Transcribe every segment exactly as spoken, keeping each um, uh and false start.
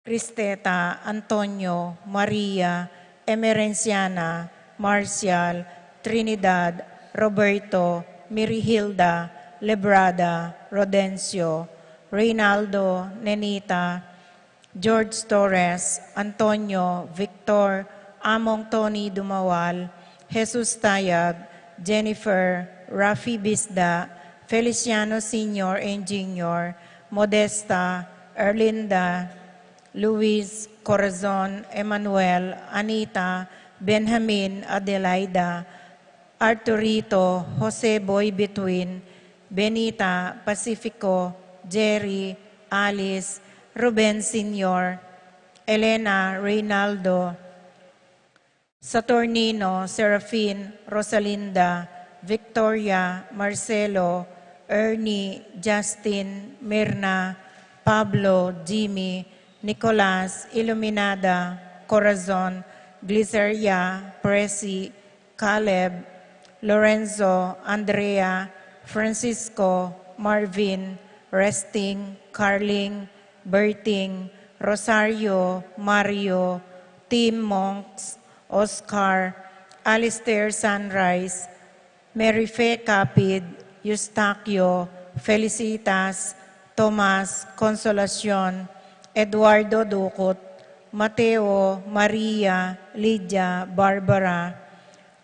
Cristeta, Antonio, Maria, Emerenciana, Marcial, Trinidad, Roberto, Mirihilda, Lebrada, Rodencio, Reynaldo, Nenita, George Torres, Antonio, Victor, Among Tony Dumawal, Jesus Tayag, Jennifer, Rafi Bisda, Feliciano Senior and Junior, Modesta, Erlinda, Luis, Corazon, Emmanuel, Anita, Benjamin, Adelaida, Arturito, Jose Boy Between, Benita, Pacifico, Jerry, Alice, Ruben Senior, Elena, Reynaldo, Saturnino, Serafin, Rosalinda, Victoria, Marcelo, Ernie, Justin, Mirna, Pablo, Jimmy, Nicolas, Iluminada, Corazon, Gliceria, Presi, Caleb, Lorenzo, Andrea, Francisco, Marvin, Resting, Carling, Berting, Rosario, Mario, Tim, Monks, Oscar, Alistair, Sunrise, Mary Fe Capid, Eustaquio, Felicitas, Tomas, Consolacion, Eduardo Ducut, Mateo, Maria, Lydia, Barbara,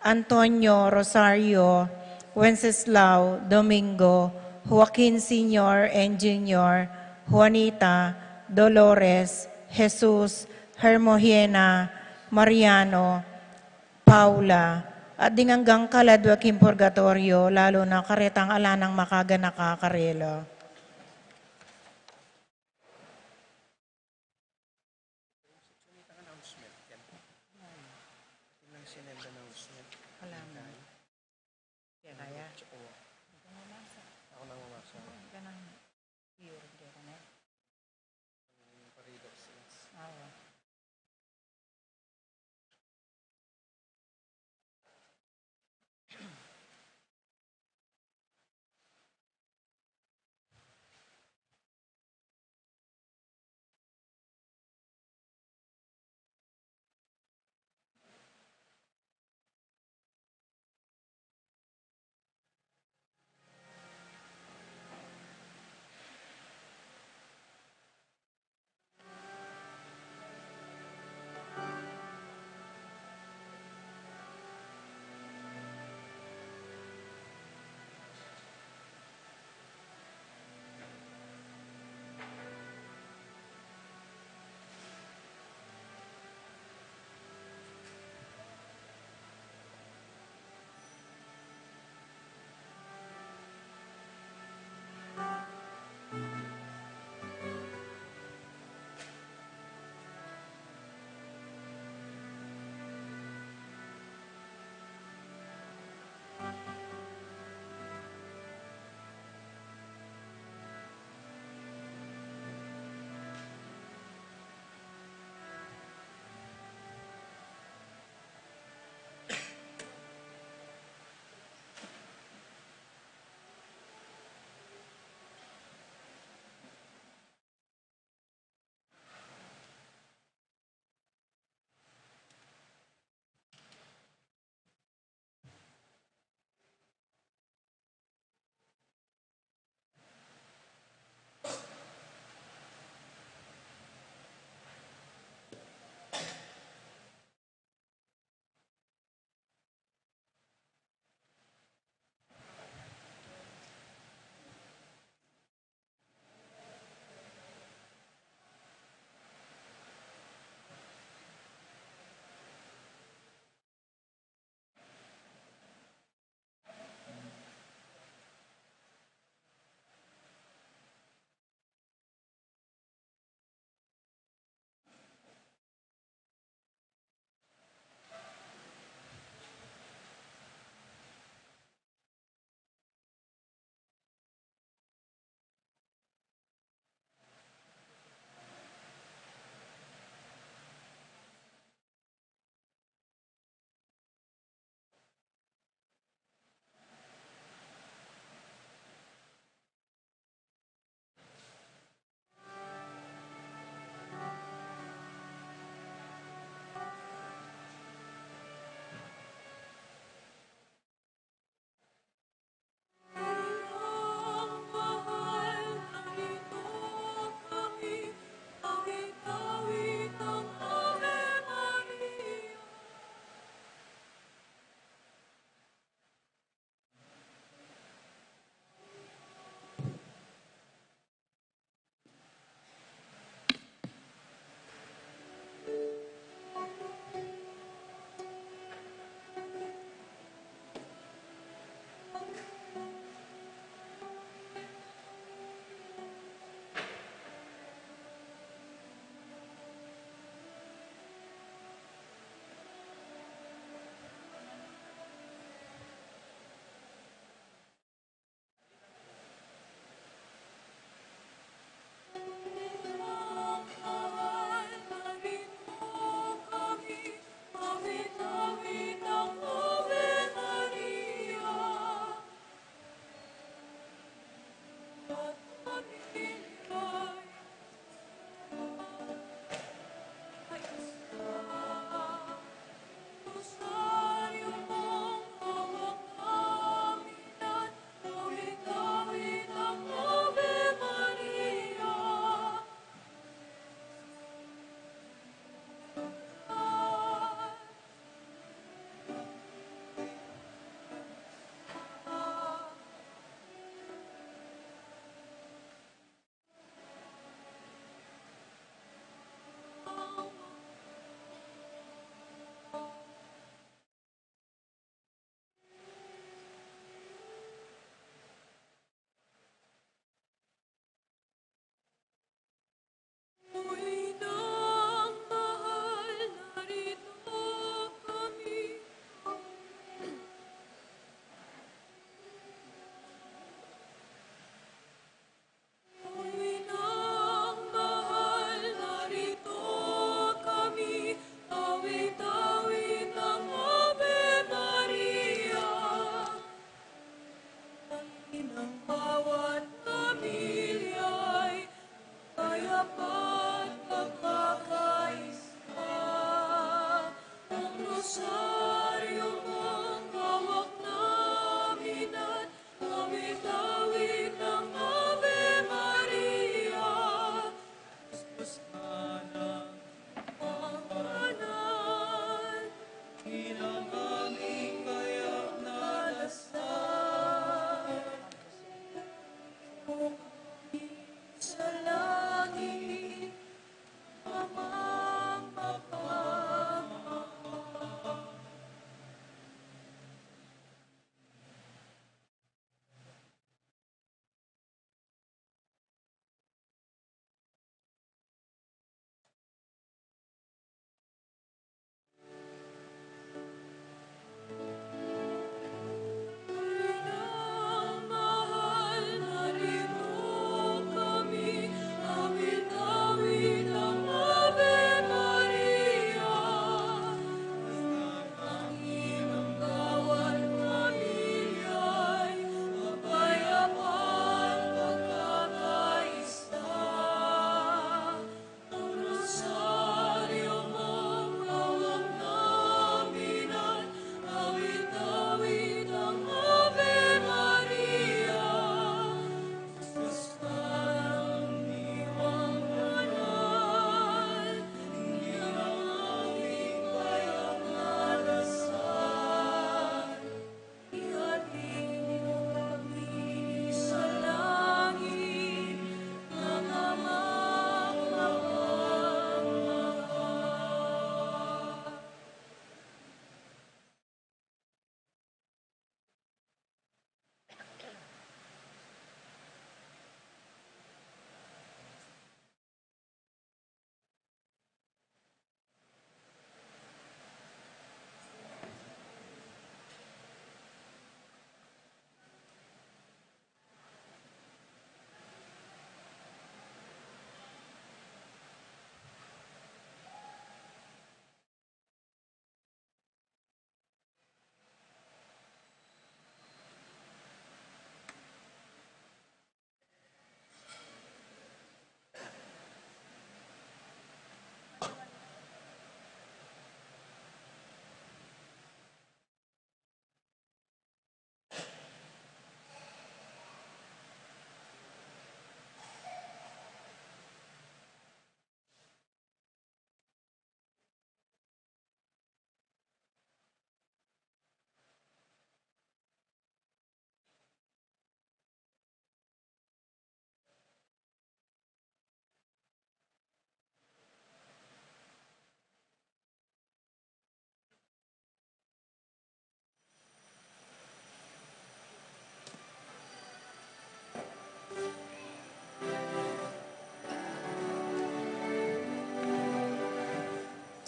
Antonio, Rosario, Wenceslao, Domingo, Joaquin Senior and Junior, Juanita, Dolores, Jesus, Hermogena, Mariano, Paula, at ding anggang kaladwa king purgatorio, lalu na karetang ala nang makaganaka karela. Alam. Kaya, kaya. Ako nang mamasa. Kaya nang pure, kaya ka na. Ang paridok sense. Awa.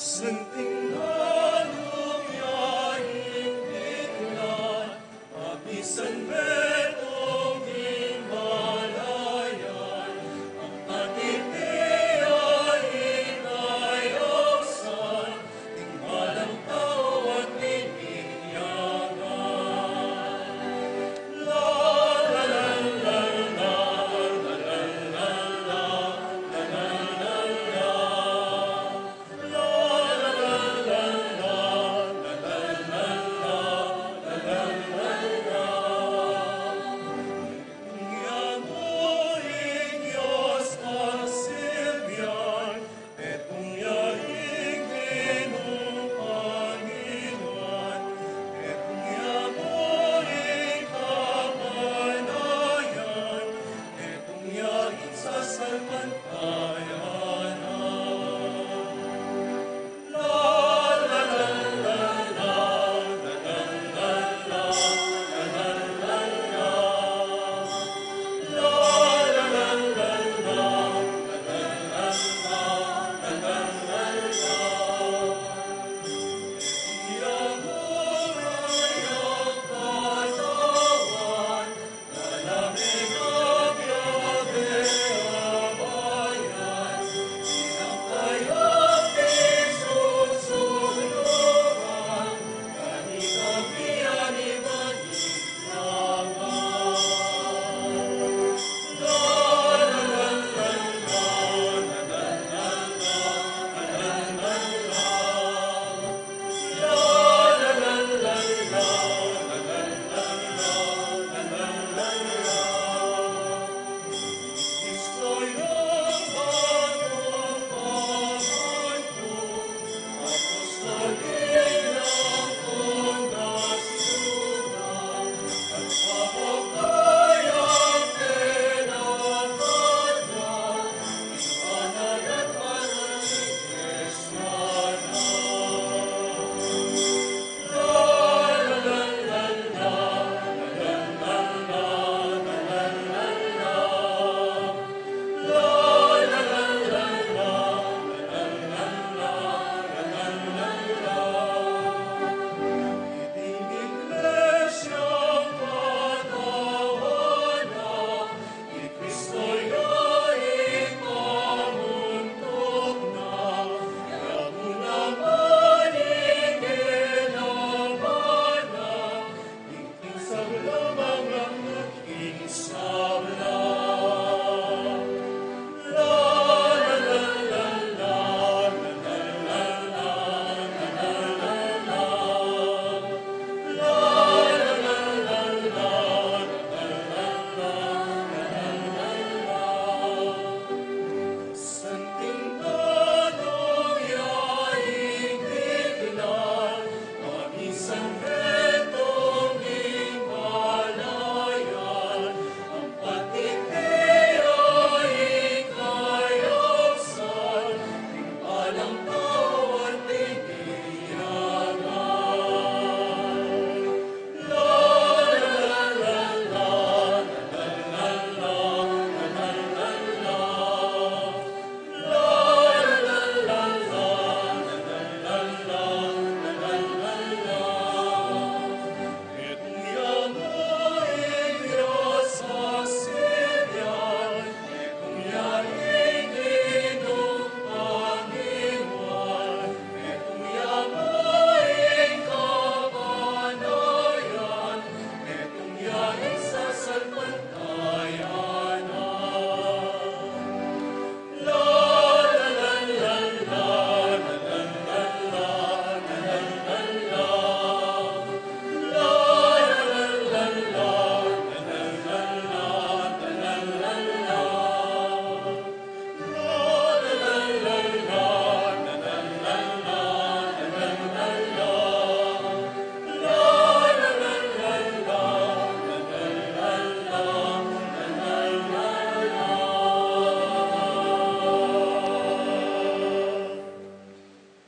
Santing Nanu ya ing biklan, abisan metung ing balayan, ang atite ya ing kayausan, ing balang tau at ing iyakan. La, la, la, la, la, la, la, la, la, la, la, la, la, la, la, la.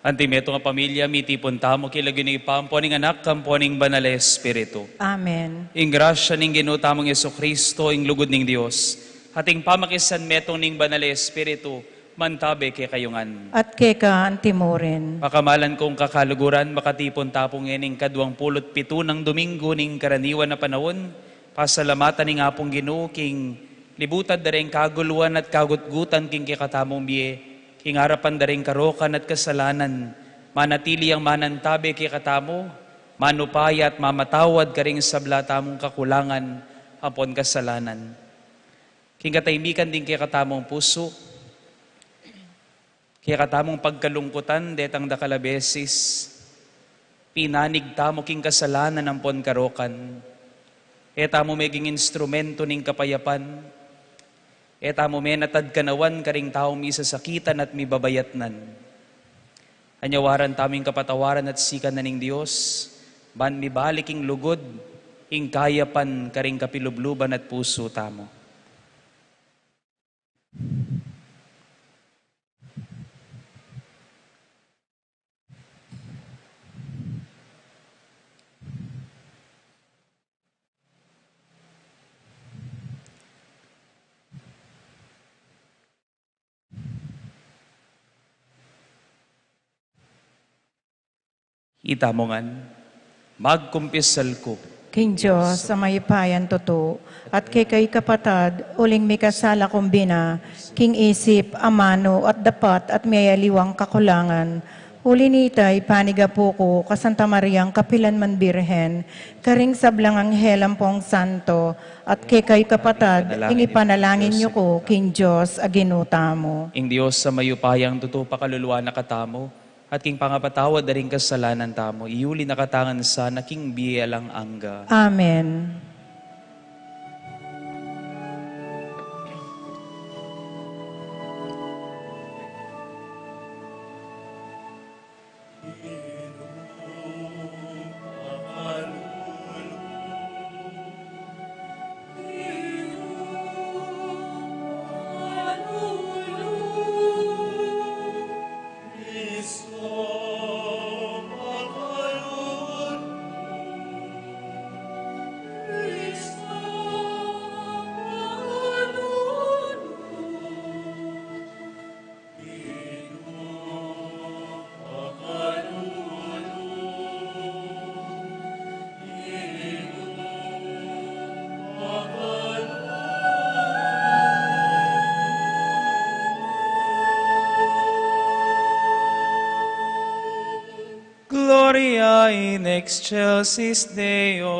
Anti metung a pamilya, mitipun tamu king lagyu ning Ibpa, ampo ning Anak, ampo ning Banal a Espiritu. Amen. Ing grasya ning Ginu tamung Jesucristo, ing lugud ning Dios, at ing pamakisanmetung ning Banal a Espiritu, Mantabe kekayu ngan. At keka antimurin. Pakamalan kung kakaluguran, makatipun ta pu ngening kaduang pulu't pitu nang Domingo ning karaniwan a panaun, pasalamatan ing Apung Ginu king libutad da ring kaguluan at kagutgutan king kekatamung bie, king arapan da ring karokan at kasalanan, manatili yang manantabe kekatamu, manupaya at mamatawad karing sabla tamung kakulangan ampon kasalanan. King katahimikan ding kekatamung pusu, kekatamung pagkalungkutan, detang dakal a beses pinanig tamu king kasalanan ampon karokan. E tamu meging instrumento ning kapayapan. E tamu menatad kanawan karing taung misasakitan at mibabayatnan. Anyawaran tamu ing kapatawaran at sikan na ning Dios, ban mibalik ing lugud, ing kayapan karing kapilubluban at pusu tamu. Itamu ngan, magkumpisal ku king Dios a mayupayang tutu, at kekayu kapatad, uling mikasala kung bina, king isip, amanu, at dapat, at miyayaliwang kakulangan. Uli nita, ipanigapu ku ka Santa Mariang kapilan man Birhen, karing sablang anghel ampong santo, at kekayu kapatad, ing ipanalangin yu ku king Dios a Ginu tamu. Ing Dios a mayupayang tutu pakaluluan na katamu, at king pangapatawad da ring kasalanan tamu, iyuli na katamu ngan sana king bie alang angga. Amen. Gloria in excelsis Deo.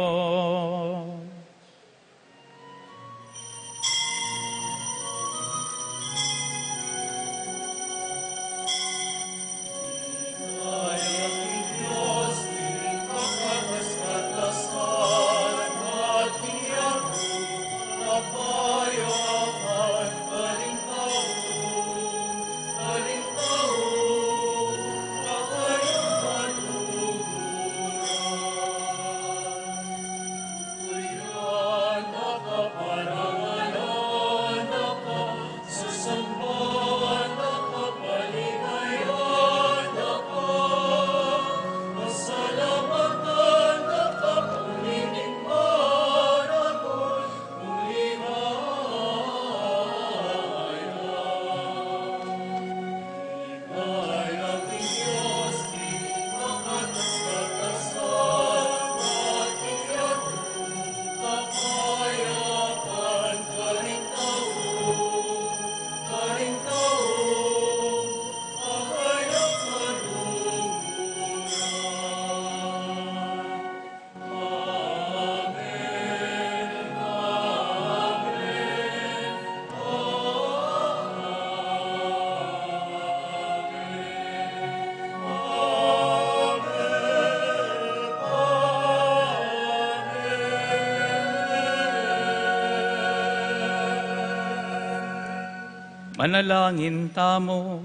Manalangin tamu.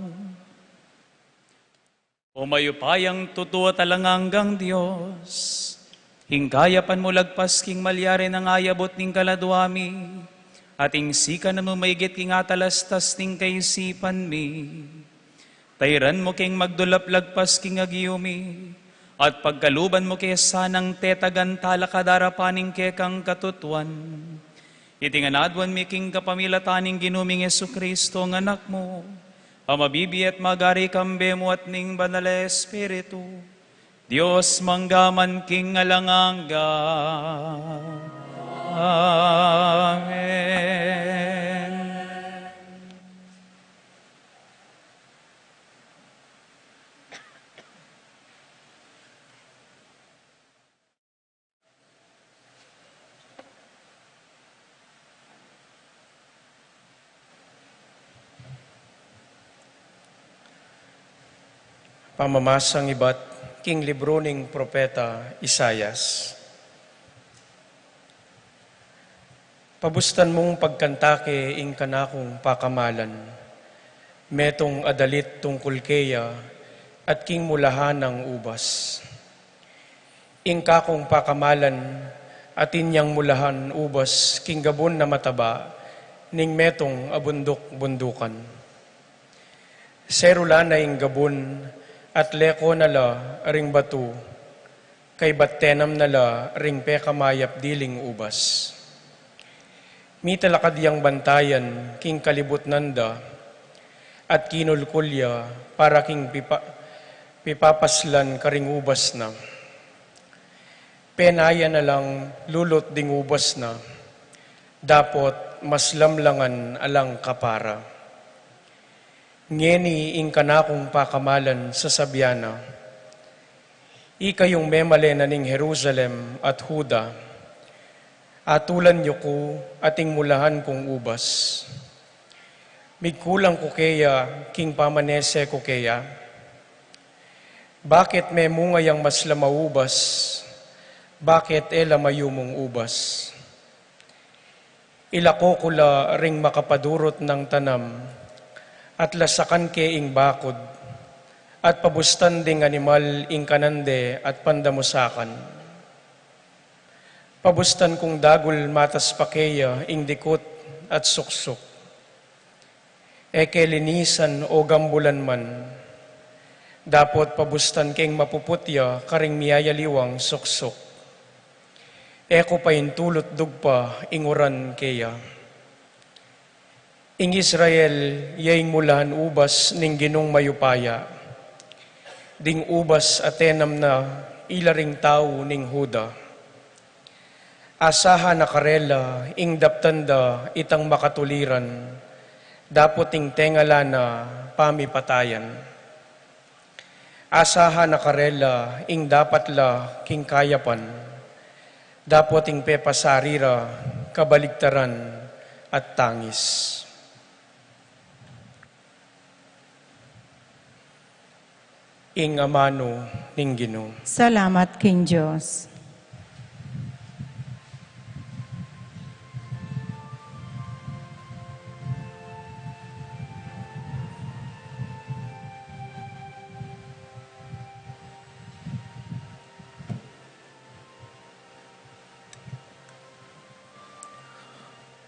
O mayupayang tutu at alang anggang Dios, ing kayapan mu lagpas king malyari nang ayabut ning kaladua mi, at ing sikanan mu maigit king atalastas ning kaisipan mi. Tairan mu keng magdulap lagpas king agyu mi, at pagkaluban mu ke sanang tetagan talakad arapan ning kekang katutuan. Iti ngan aduan mi king kapamilatan ning Ginu ming Jesucristo, nga Anak mu, A mabibie at magari kambe mu at ning Banal a Espiritu, Dios mangga man king alang angga. Amen. Pamamasang ibat king libru ning propeta Isaias. Pabustan mung pagkanta ke ing kanakung pakamalan, metung a dalit tungkul keya at king mulahan nang ubas. Ing kakung pakamalan atin yang mulahan ubas king gabun a mataba ning metung a bunduk-bundukan. Serula na ing gabun at leko na la ring batu, kaybat tenam na la ring pekamayap diling ubas. Mitalakad yang bantayan king kalibutnan da, at kinulkul ya para king pipa-, pipapaslan karing ubas na. Penaya na lang lulut ding ubas na, dapot maslamlangan alang kapara. Ngeni ing kanakung pakamalan sasabian na, ikayung memale na ning Jerusalem at Juda, atulan yu ku ating mulahan kung ubas. Migkulang ku keya king pamanese ku keya? Bakit memunga yang maslam a ubas? Bakit e la mayumung ubas? Ilako ku la ring makapadurut nang tanam, at lasakan ke ing bakud, at pabustan ding animal ing kanan de at pandamusakan. Pabustan kung dagul mataspa keya ing dikut at suksuk. E ke linisan o gambulan man, dapot pabustan keng mapuput ya karing miyayaliwang suksuk. E ku paintulut dugpa ing uran keya. Ing Israel ya ing mulahan ubas ning Ginung mayupaya, ding ubas a tenam na ila ring tau ning Juda. Asahan na karela ing daptan da itang makatuliran, dapot ing tenga la na pamipatayan. Asahan na karela ing dapat la king kayapan, dapot ing pepasari ra kabaligtaran at tangis. Ing amanu ning Ginu. Salamat king Dios.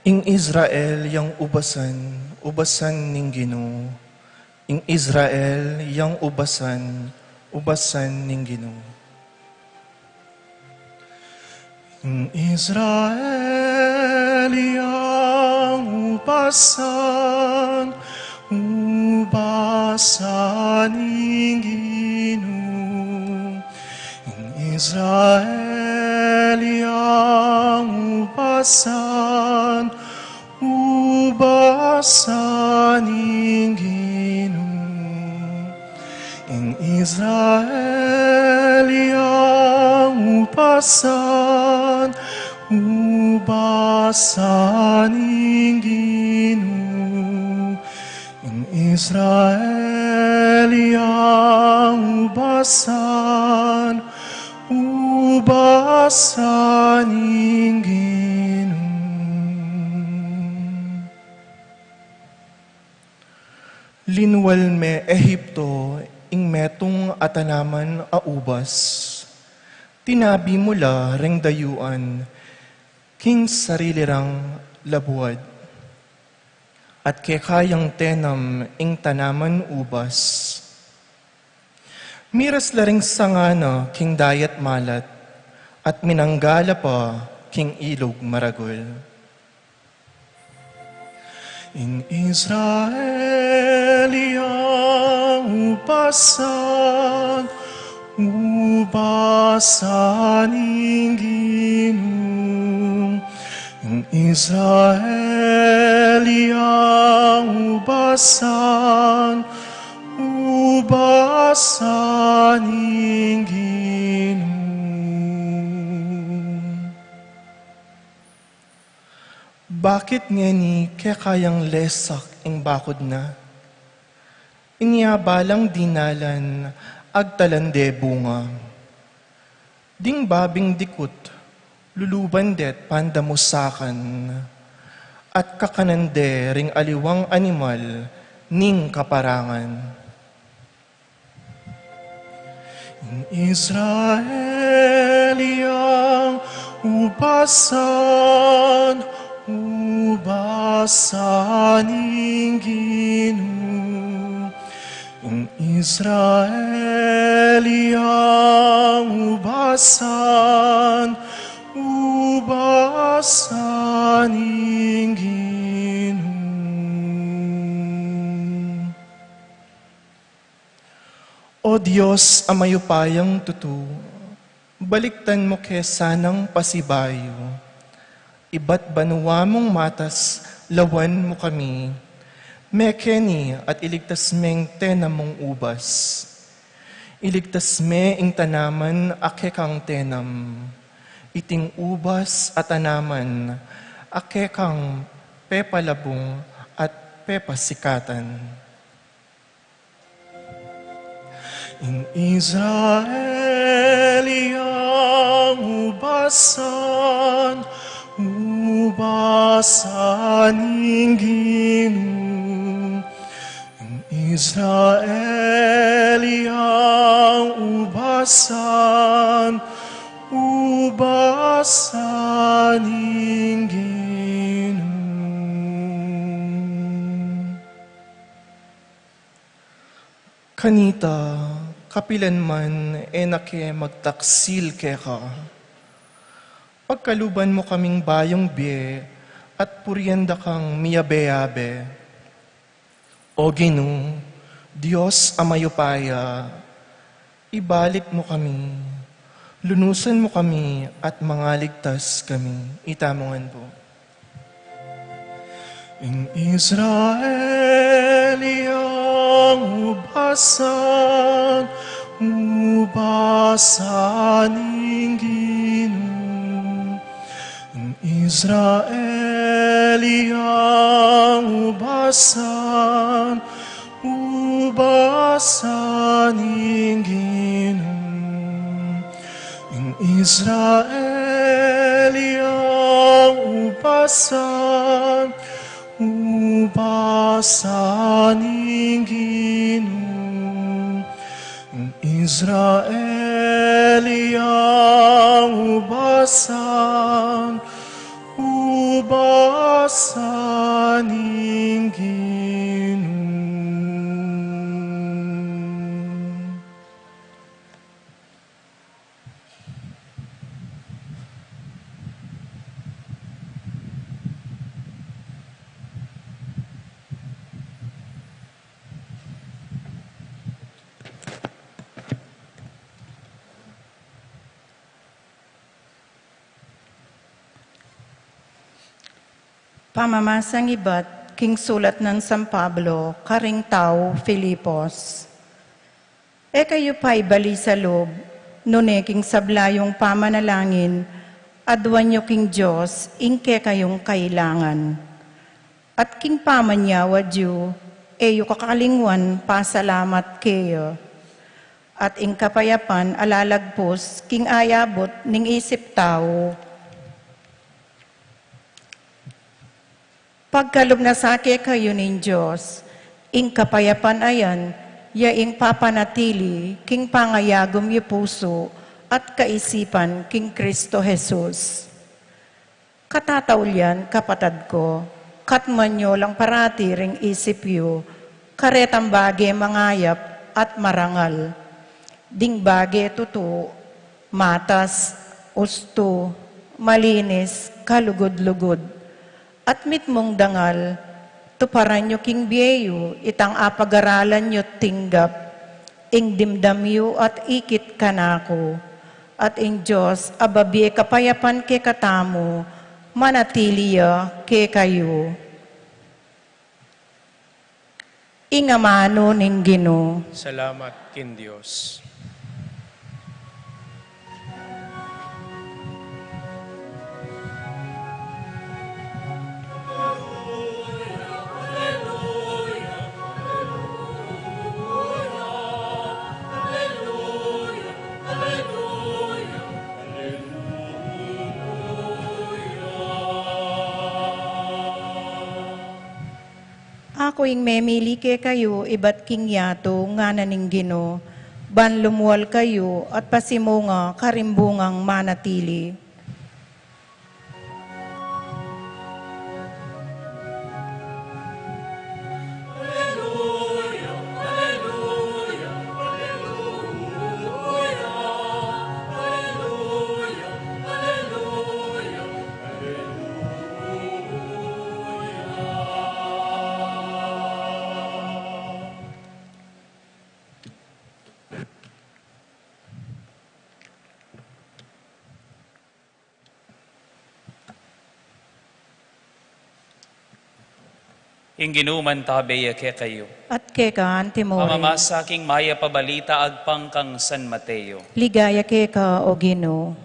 Ing Israel yang ubasan, ubasan ning Ginu. Ing Israel yang ubasan, ubasan ning Ginu. Ing Israel yang ubasan, ubasan ning Ginu. Ing Israel yang ubasan, ubasan ning Ginu. Ing Israel yang ubasan, ubasan ning Ginu. Ing Israel yang ubasan, ubasan ning Ginu. Linual me Ehipto ing metung a tanaman a ubas. Tinabi mu la reng dayuan king sarili rang labuad. At keka yang tenam ing tanaman ubas. Miras la ring sanga na king dayat malat, at minangga la pa king ilug maragul. Ing Israel ya ubasan, ubasan ning Ginu. Ing Israel ya ubasan, ubasan ning Ginu. Bakit ngeni kekayang lesak ing bakud na? Inya balang dinalan agtalan de bunga. Ding babing dikut, luluban de't pandamusakan, at kakanan de ring aliwang animal ning kaparangan. Ing Israel ya ubasan, ubasan ning Ginu. Ing Israel ya ubasan, ubasan ning Ginu. O Dios a mayupayang tutu, baliktan mu ke sanang pasibayu. Ibat banua mung matas, lawan mu kami. Mekeni at iligtas meng tenam mung ubas. Iligtas me ing tanaman a kekang tenam. Iting ubas a tanaman a kekang pepalabung at pepasikatan. Ing Israel ya ubasan, ubasan ning Ginu. Ing Israel ya ubasan, ubasan ning Ginu. Kanita, kapilan man e na ke magtaksil keka. Pagkaluban mu kaming bayung bie at purian da kang miyabe-yabe. O Ginu, Dios a mayupaya, ibalik mu kami, lunusan mu kami at mangaligtas kami. Itamu ngan pu. Ing Israel ya ubasan, ubasan ning Ginu. Ing Israel ya ubasan, ubasan ning Ginu. Ing Israel ya ubasan, ubasan ning Ginu. Ing Israel ya ubasan, ubasan ning Ginu. Pamamasang ibat king sulat nang San Pablo karing tau Filipos. E kayu paibali sa lub, nune king sabla yung pamanalangin, aduan yu king Dios ing kekayung kailangan. At king pamanyawad yu, e yu kakalingwan pasalamat keya. At ing kapayapan a lalagpus king ayabut ning isip tau. Pagkalub na sa kekayu ning Dios, ing kapayapan a yan, ya ing papanatili king pangayagum yu pusu at kaisipan king Kristo Jesus. Katataulian, kapatad ko, katman yu lang parati ring isip yu, karetang bage mangayap at marangal. Ding bage tutu, matas, ustu, malinis, kalugud-lugud, at mitmung dangal, Tuparan yu king bie yu itang apagaralan yu tinggap, ing dimdam yu at ikit kanaku, at ing Dios a babie kapayapan kekatamu, manatili ya kekayu. Ing amanu ning Ginu. Salamat king Dios. Aku ing memili kekayu ibat king yatu, ngana ning Ginu, ban lumual kayu at pasimunga karing bungang manatili. Ing Ginu mantabe ya kekayu. At keka antimu rin. Pamamasa king mayap a balita agpang kang San Mateo. Ligaya keka, o Ginu.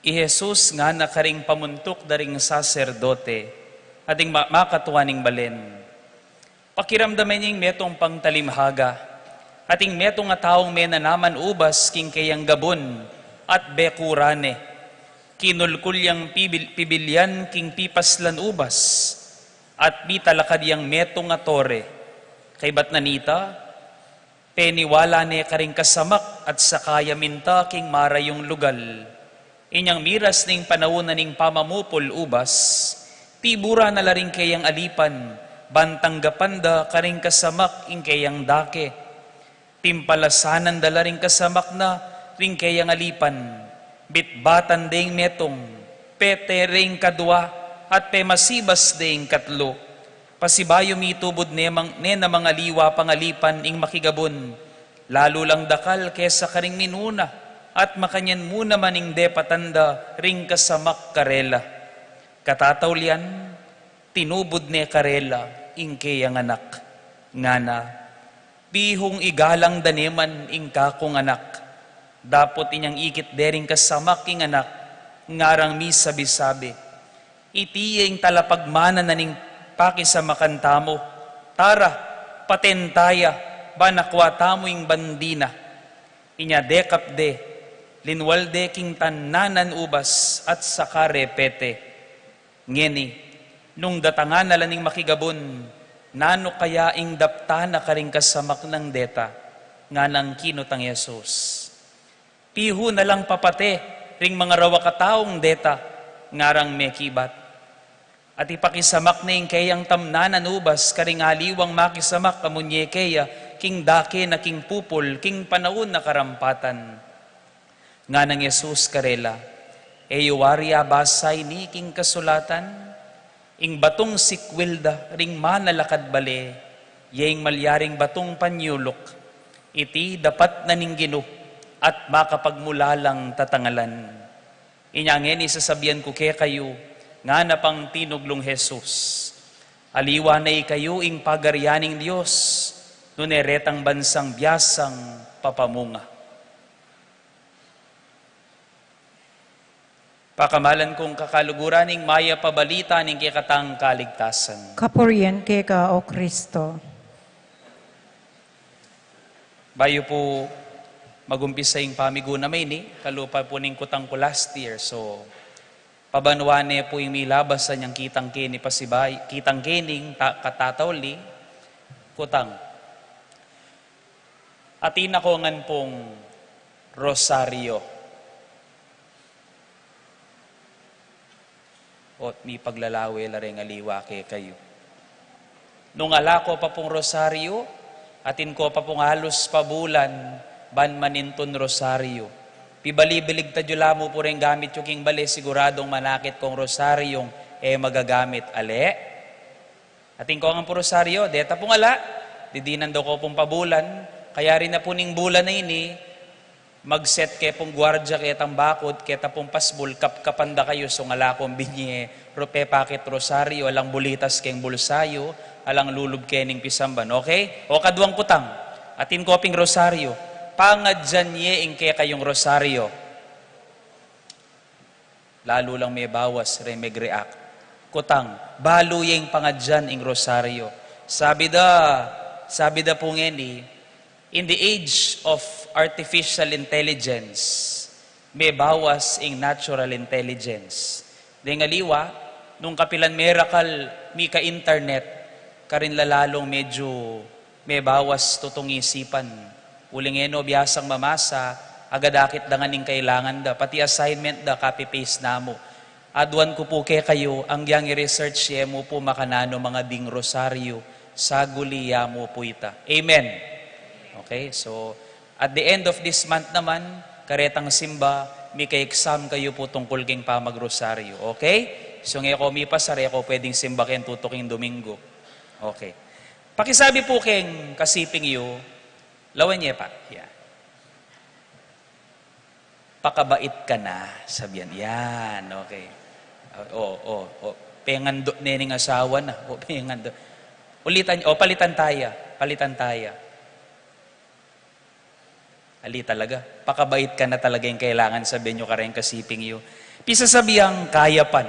I Jesus ngana karing pamuntuk da ring saserdote at ding ma-, makatua ning balen, "Pakiramdaman ye ing metung pang talimhaga at ing metung a taung menanaman ubas king keyang gabun at bekuran ne. Kinulkul yang pibil-, pibilyan king pipaslan ubas at mitalakad yang metung a tore. Kaybat na nita, peniwala ne karing kasamak at saka ya minta king marayung lugal. Inyang miras ning panaun na ning pamamupul ubas, tiburan na la ring keyang alipan, ban tanggapan da karing kasamak ing keyang dake. Timpalasanan da la ring kasamak na ring keyang alipan. Bitbatan de ing metung, pete ring kadua, at pemasibas de ing katlu. Pasibayu mitubud ne mang-, ne na mangaliwa pang alipan ing makigabun, lalu lang dakal kesa karing minuna, at makanyan mu naman ing depatan da ring kasamak karela." Katataulian, tinubud ne karela ing keyang anak, ngana, "Pihung igalang da ne man ing kakung anak." Dapot inyang ikit de ring kasamak ing anak, ngarang misabi-sabi, "Iti ya ing talapagmana na ning pakisamakan tamu. Tara, paten ta ya, ban akua tamu ing bandi na." Inya dekap de, linwal de king tananan ubas at saka re pete. Ngeni, nung datangan na la ning makigabun, "Nanu kaya ing daptan na karing kasamak nang deta?" nganang kinutang Jesus. "Pihu na lang papate ring mangarawak a taung deta," ngarang mekibat. "At ipakisamak ne ing keyang tamnanan ubas karing aliwang makisamak a munye keya king dake na king pupul king panaun a karampatan." Nganang Jesus karela, "E yu wari abasa ini king kasulatan? Ing batung sikwil da ring manalakad bale, ye ing malyaring batung panyuluk, iti dapat na ning Ginu at makapagmulalang tatangalan." Inya ngeni sasabian ku kekayu, ngana pang tinuglung Jesus, "Aliwa na ikayu ing pagarian ning Dios, nune retang bansang biasang papamunga." Pakamalan kung kakaluguran, ing mayap a balita ning kekatang kaligtasan. Kapurian keka, O Kristo. Bayu pu magumpisa ing pamigunam a ini, kalupa pu ning kutang ku last year. So, pabanua ne pu ing milabasan yang kitang keni pasibay, kitang kening ta-, katatauli, kutang. Atin ako ngan pung rosaryo. O't mipaglalawe la reng aliwa kekayu. Nung ala ko pa pung rosaryo, atin ko pa pung alus pa bulan ban manintun rosaryo. Pibali-biligtad yu la mu pu reng gamit yu king bale, siguradung manakit kong rosaryong e magagamit. Ale? Atin ko ngan pu rosaryo, deta pung ala, didinan da ko pung pabulan, kayari na pu ning bulan a ini, mag-set ke pung guardia ketang bakut, keta pung pasbul, kapkapan da kayu, sung ala kong binye, ro-, pepakit rosaryo, alang bulitas keng bulsa yu, alang lulub ke ning pisamban, okay? O kaduang kutang, atin ko ping rosaryo, pangadyan ye ing kekayung rosaryo. Lalu lang mebawas reng meg-react. Kutang, balu ye ing pangadyan ing rosaryo. Sabi da, sabi da pu ngeni, in the age of artificial intelligence, mebawas ing natural intelligence. Deng aliwa, nung kapilan merakal mika-internet, karin la lalung medyu mebawas tutung isipan. Uling e no biasang mamasa, agad akit da ngan ing kailangan da, pati assignment da, copy-paste na mu. Aduan ku pu kekayu, agyang i-research ye mu pu makananu mangading rosaryo, saguli ya mu pu ita. Amen. Okay, so at the end of this month naman, karetang simba, mika-exam kayu pu tungkul king pamagrosaryo. Okay? So, nge ko mipasar, e ko pwedeng simba keng tutuking Domingo. Okay. Pakisabi pu keng kasiping yu, lawen ye pa. Yeah. Pakabait ka na, sabian. Yan, okay. O, o, o. Pengando ne ning asawa na. O, pengando. Ulitan, o, palitan taya. Palitan taya. Ali talaga. Pakabait ka na talaga ing kailangan sabian yu kareng kasiping yu. Pisasabiang kayapan.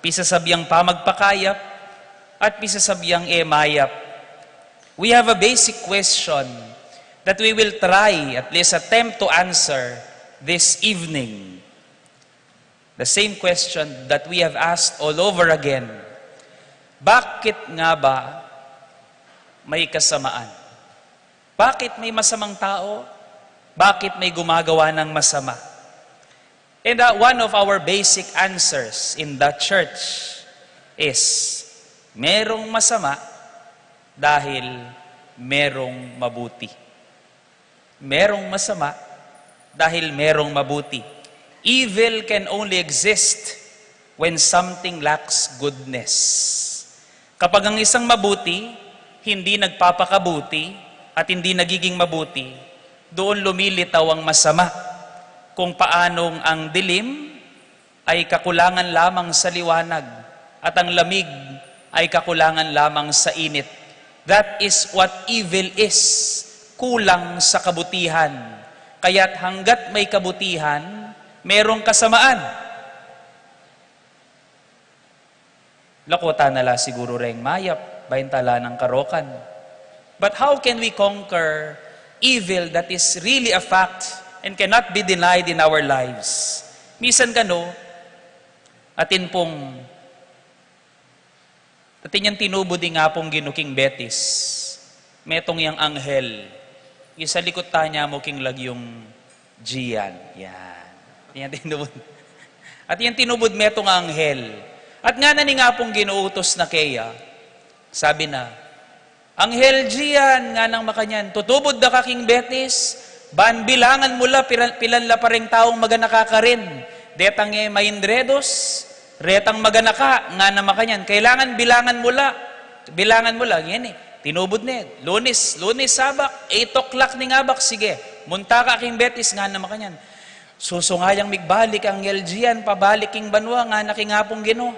Pisasabiang pamagpakayap. At pisasabiang e mayap. We have a basic question that we will try, at least attempt to answer this evening. The same question that we have asked all over again. Bakit nga ba may kasamaan? Bakit may masamang tao? Bakit may gumagawa ng masama? And, uh, one of our basic answers in the church is, merong masama dahil merong mabuti. Merong masama dahil merong mabuti. Evil can only exist when something lacks goodness. Kapag ang isang mabuti hindi nagpapakabuti at hindi nagiging mabuti, doon lumilitaw ang masama. Kung paanong ang dilim ay kakulangan lamang sa liwanag, at ang lamig ay kakulangan lamang sa init. That is what evil is, kulang sa kabutihan. Kaya't hanggat may kabutihan, merong kasamaan. Lakutan na la siguro reng mayap, bayu ta la nang karokan. But how can we conquer evil that is really a fact and cannot be denied in our lives? Misan kanu, atin pung, atin yang tinubud ing Apung Ginu king Betis. Metung yang anghel. Isalikut tanya mu king lagyung Gian. Yan. Yan tinubud. At yan tinubud metung anghel. At ngana ning Apung Ginu, utus na keya. Sabi na, "Anghel Gian," nganang makanyan, "tutubud da ka king Betis, ban bilangan mu la pilan, pilan la pa reng taung maganaka karin. Detang e maindredos, retang maganaka," nganang makanyan. "Kailangan bilangan mu la. Bilangan mu la." Ngeni, tinubud ne. Lunes, Lunes abak, eight o'clock ning abak, sige. Munta ka king Betis, nganang makanyan. Susunga yang migbalik, Anghel Gian, pabalik king banua, ngana king Apung Ginu.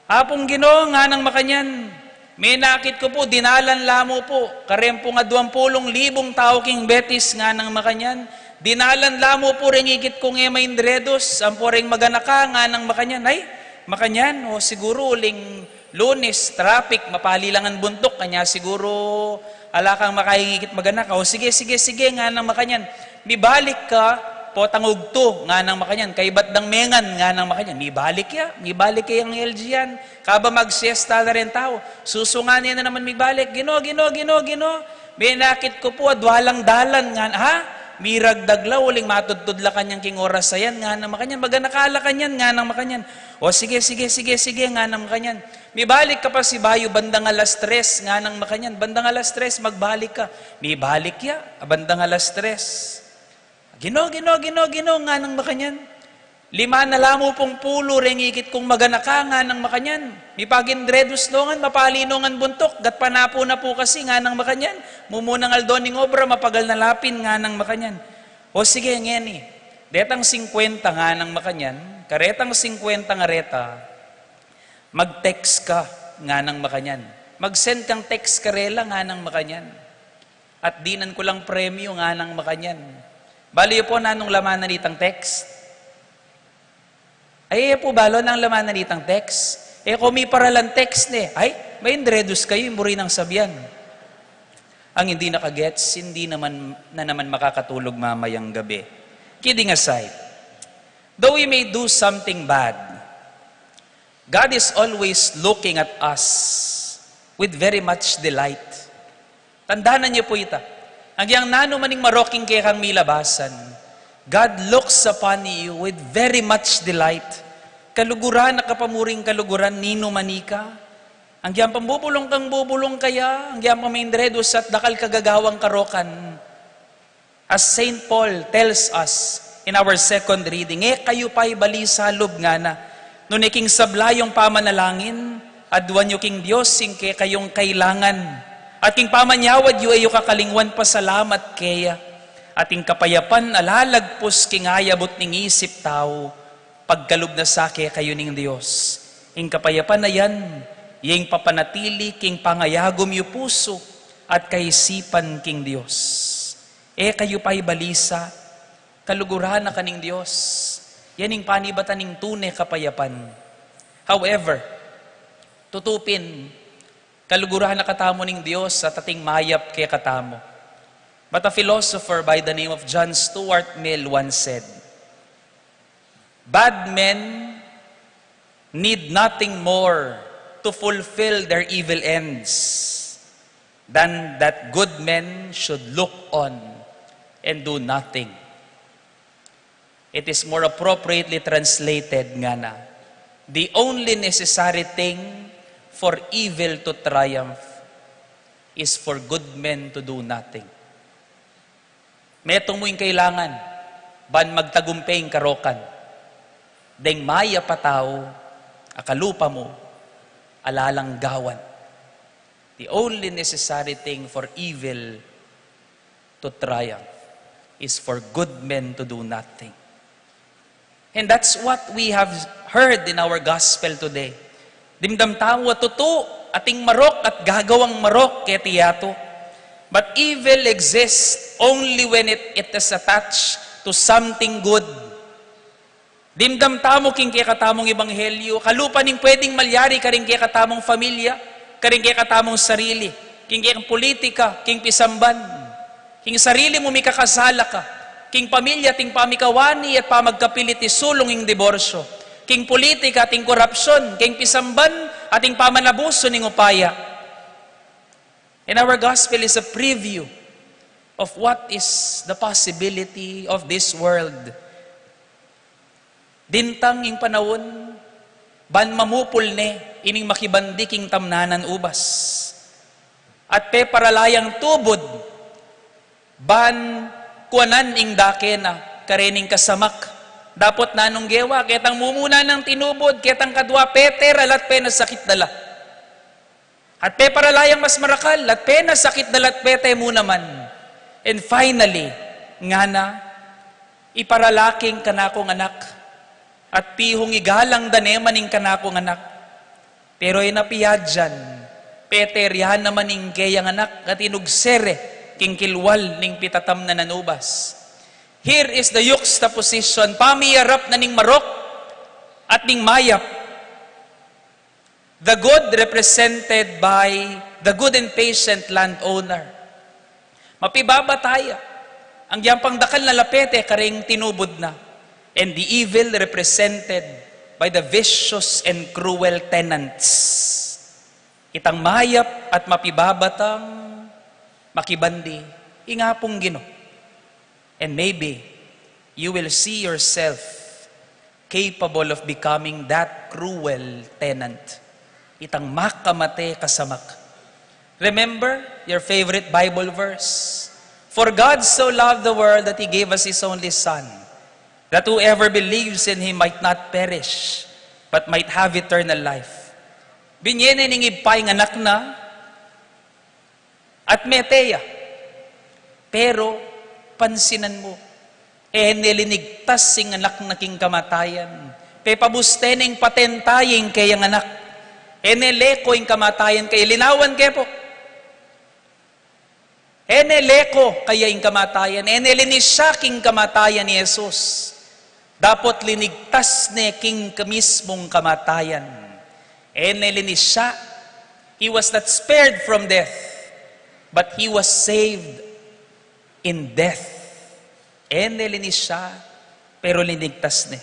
"Apung Ginu," nganang makanyan, "menakit ku pu, dinalan la mu pu. Kareng pung aduang pulung libung tau king Betis," nganang makanyan. "Dinalan la mu pu reng ikit kung e maindredos, ampo reng maganaka," nganang makanyan. "Ay," makanyan, "o siguru uling Lunes, traffic, mapali la ngan buntuk, kanya siguru ala kang makaingikit maganaka. O sige, sige, sige," nganang makanyan. Mibalik ka, potang ugtu, nganang makanyan. "Kaybat dang mengan," nganang makanyan. Mibalik ya, mibalik ya yang Anghel Gian. Kaba magsiesta na reng tau. Susunga ne na naman mibalik. "Ginu, Ginu, Ginu, Ginu. Menakit ku pu, adwa lang dalan," ngan, ha? Miragdag la, uling matudtud la kanyan king oras a yan, nganang makanyan. Maganaka la kanyan, nganang makanyan. O sige, sige, sige, sige, nganang makanyan. Mibalik ka pa sibayu bandang alas tres, nganang makanyan. Bandang alas tres, magbalik ka. Mibalik ya, bandang alas tres. Ginu, Ginu, Ginu, Ginu, nganang makanyan. Lima na la mu pung pulu reng ikit kung maganaka, nganang makanyan. Mipagindredus no ngan, mapali no ngan buntuk, gatpa na pu na pu kasi, nganang makanyan. Mumunang aldo ning obra, mapagal na la pin, nganang makanyan. O sige, ngeni. Detang singkwenta, nganang makanyan. Karetang singkwenta nga reta, mag-text ka, nganang makanyan. Mag-send kang text karela, nganang makanyan. At dinan ku lang premyu, nganang makanyan. Bale yu pu nanung laman na nitang text? Ay, e pu balu nung laman na nitang text. E ku miparalan text ne. Ay, maindredus kayu, ing buri nang sabian. Ang hindi nakagets, hindi naman, na naman makakatulog mamayang gabi. Kidding aside, though we may do something bad, God is always looking at us with very much delight. Tandanan yu pu ita. Agyang nanu man ing marok king kekang milabasan, God looks upon you with very much delight. Kaluguran na ka pa mu ring kaluguran, ninu man ika. Agyang pambubulung kang bubulung kaya, agyang pamaindredus at dakal kagagawang karokan. As Saint Paul tells us in our second reading, e kayu paibalisa lub, ngana, nune king sabla yung pamanalangin, aduan yu king Dios ing kekayung kailangan, at king pamanyawad yu e yu kakalingwan pasalamat keya, at ing kapayapan a lalagpus king ayabut ning isip tau, pagkalub na sa kekayu ning Dios. Ing kapayapan a yan, ya ing papanatili king pangayagum yu pusu at kaisipan king Dios. E kayu paibalisa, kaluguran na ka ning Dios. Yan ing panibatan ning tune kapayapan. However, tutu pin, kaluguran na katamu ning Dios at ating mayap kekatamu. But a philosopher by the name of John Stuart Mill once said, "Bad men need nothing more to fulfill their evil ends than that good men should look on and do nothing." It is more appropriately translated, ngana, "The only necessary thing for evil to triumph is for good men to do nothing." Metung mu ing kailangan ban magtagumpe ing karokan, deng mayap a tau a kalupa mu a lalang gawan. The only necessary thing for evil to triumph is for good men to do nothing. And that's what we have heard in our gospel today. Dimdam tamu a tutu, ating marok at gagawang marok keti yatu. But evil exists only when it, it is attached to something good. Dimdam tamu king kekatamung ebanghelyu, kalupa ning pwedeng malyari karing kekatamung familia, karing kekatamung sarili, king kekang politika, king pisamban. King sarili mu mikakasala ka, king pamilya ating pamikawani at pamagkapilit isulung ing diborsyo, king politika ating korapsyon, king pisamban ating pamanabusu ning upaya. And our gospel is a preview of what is the possibility of this world. Dintang ing panaun ban mamupul ne ining makibandi king tamnanan ubas. At peparala yang tubud ban kuanan ing dake na karening kasamak. Dapot nanung gewa, ketang mumuna nang tinubud, ketang kadwa, pete ra la at penasakit da la. At peparala yang mas marakal, at penasakit da la at pete mu naman. And finally, ngana, iparala king kanakung anak, at pihung igalang da ne man ing kanakung anak. Pero e na piadyan, pete rya naman ing keyang anak, at inugse re king kilwal ning pitatamnanan ubas. Here is the juxtaposition, pamiyarap na ning marok at ning mayap. The good represented by the good and patient landowner. Mapibabata ya, agyang pangdakal na lapete karing tinubud na. And the evil represented by the vicious and cruel tenants. Itang mayap at mapibabatang makibandi, ing Apung Ginu. And maybe you will see yourself capable of becoming that cruel tenant. Itang makamate kasamak. Remember your favorite Bible verse. "For God so loved the world that He gave us His only Son, that whoever believes in Him might not perish, but might have eternal life." Binie ne ning Ibpa ing Anak na, at mete ya. Pero, pansinan mu, e ne linigtas ing Anak na king kamatayan. Pepabuste ne ing patenta ya ing keyang Anak. E ne leko ing kamatayan kaya, linawan ke pu. E ne leko kaya ing kamatayan, e ne linis ya king kamatayan i Jesus. Dapot linigtas ne king kamismung kamatayan. E ne linis ya. He was not spared from death, but he was saved in death. E ne linis ya, pero linigtas ne.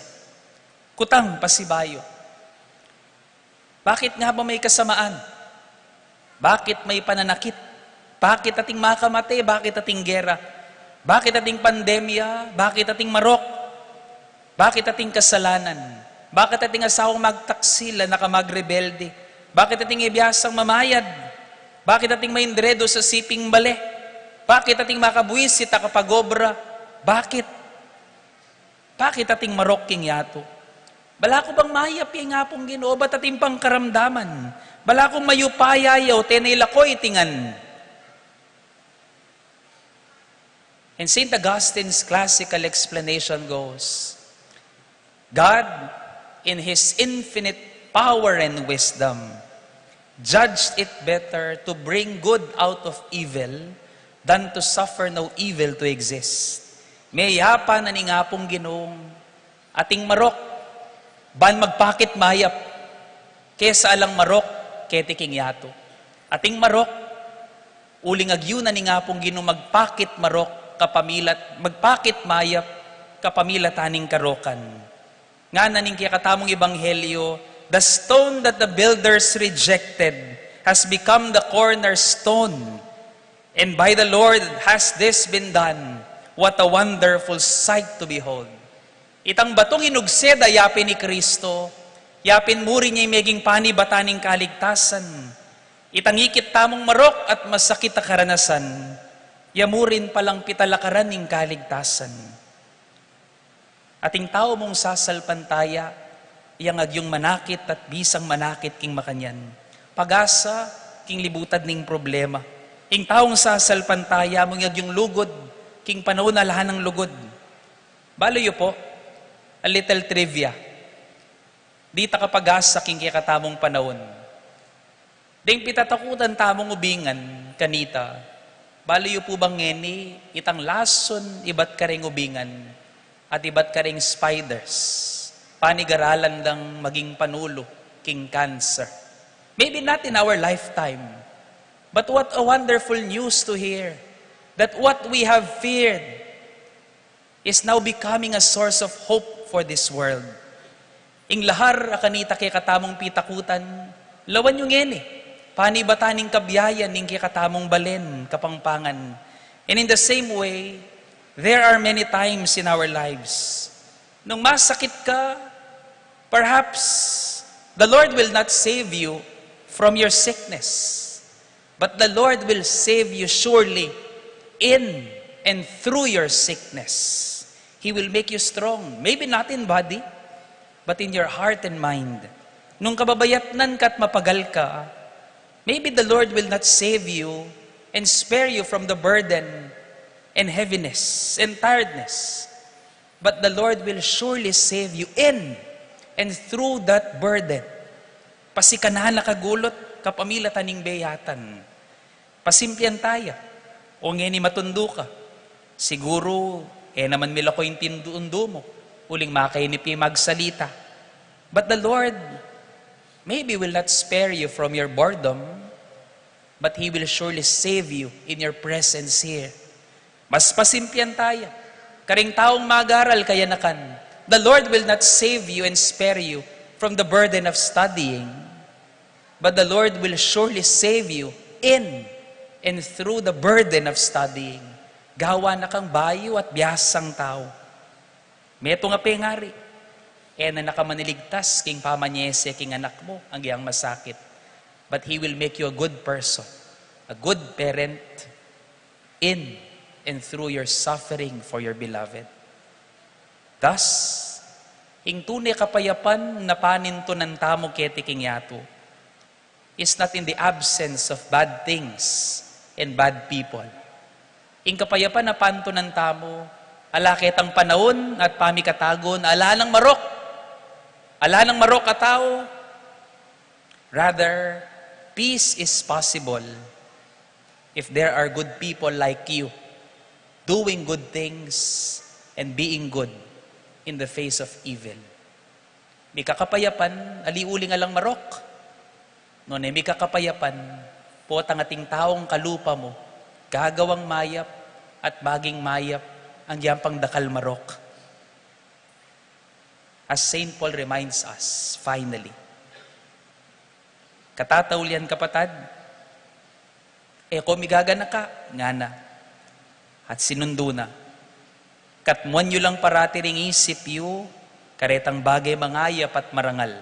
Kutang pasibayu. Bakit nga ba may kasamaan? Bakit may pananakit? Bakit ating makamate? Bakit ating gera? Bakit ating pandemya? Bakit ating marok? Bakit ating kasalanan? Bakit ating asawang magtaksil, anak a magrebelde? Bakit ating ibiasang mamayad? Bakit ating maindredo sa siping bale? Bakit ating makabuisit a kapag-obra? Bakit? Bakit ating marok king yatu? Bala ku bang mayap ya ing Apung Ginu, o ba't ating pangkaramdaman? Bala kung mayupaya ya, o tene lako iti ngan. And Saint Augustine's classical explanation goes, God, in his infinite power and wisdom, judged it better to bring good out of evil than to suffer no evil to exist. Meyapa na ning Apung Ginu, ating marok, ban magpakit mayap, kesa alang marok, keti king yatu. Ating marok, uling agyu na ning Apung Ginu magpakit marok kapamilat, magpakit mayap kapamilatan ning karokan. Ngana ning kekatamung ebanghelyo, "The stone that the builders rejected has become the cornerstone. And by the Lord has this been done. What a wonderful sight to behold." Itang batung inugse da yapin i Kristo, yapin muri ne ing meging panibatan ning kaligtasan. Itang ikit tamung marok at masakit a karanasan, ya murin palang pitalakaran ning kaligtasan. Ating tau mung sasalpantaya, yang agyung manakit at bisang manakit king makanyan. Pag-asa king libutad ning problema. Ing taung sasalpantaya mung agyung lugud king panaun a alang lugud. Balu yu pu, a little trivia. Dita kapag-asa king kekatamung panaun. Deng pitatakutan tamung ubingan kanita, balu yu pu bang ngeni itang lasun ibat kareng ubingan at ibat kareng spiders, panigaralan dang maging panulu king cancer? Maybe not in our lifetime, but what a wonderful news to hear that what we have feared is now becoming a source of hope for this world. Ing lahar a kanita kekatamung pitakutan, lawan yu ngeni, panibatan ning kabiayan ning kekatamung balen, Kapampangan. And in the same way, there are many times in our lives, nung masakit ka, perhaps the Lord will not save you from your sickness. But the Lord will save you surely in and through your sickness. He will make you strong. Maybe not in body, but in your heart and mind. Nung kababayatnan ka at mapagal ka, maybe the Lord will not save you and spare you from the burden and heaviness and tiredness. But the Lord will surely save you in and through that burden. Pasikanan na kagulut, kapamilatan ning beyatan. Pasimpian taya. O ngeni matundu ka. Siguru, e naman milako ing tindu-, undu mu. Uling makainip ya magsalita. But the Lord maybe will not spare you from your boredom, but He will surely save you in your presence here. Mas pasimpian taya. Karing taung mag-aral kayanakan, the Lord will not save you and spare you from the burden of studying, but the Lord will surely save you in and through the burden of studying. Gawa na kang bayu at biasang tau. Metung a pengari. E na na ka maniligtas king pamanyese king anak mu, agyang masakit. But He will make you a good person, a good parent, in and through your suffering for your beloved. Thus, ing tune kapayapan a panintunan tamu keti king yatu is not in the absence of bad things and bad people. Ing kapayapan a pantunan tamu, ala ketang panaun at pamikatagun, ala nang marok. Ala nang marok a tau. Rather, peace is possible if there are good people like you doing good things and being good in the face of evil. Mika kapayapan, ali uling alang marok. Nune mika kapayapan, potang ating taung kalupa mu, gagawang mayap at maging mayap agyang pang dakal marok. As Saint Paul reminds us, finally, katataulian, kapatad, e ko migaganaka, ngana. At sinundu na, katmuan yu lang parati ring isip yu karetang bage mangayap at marangal,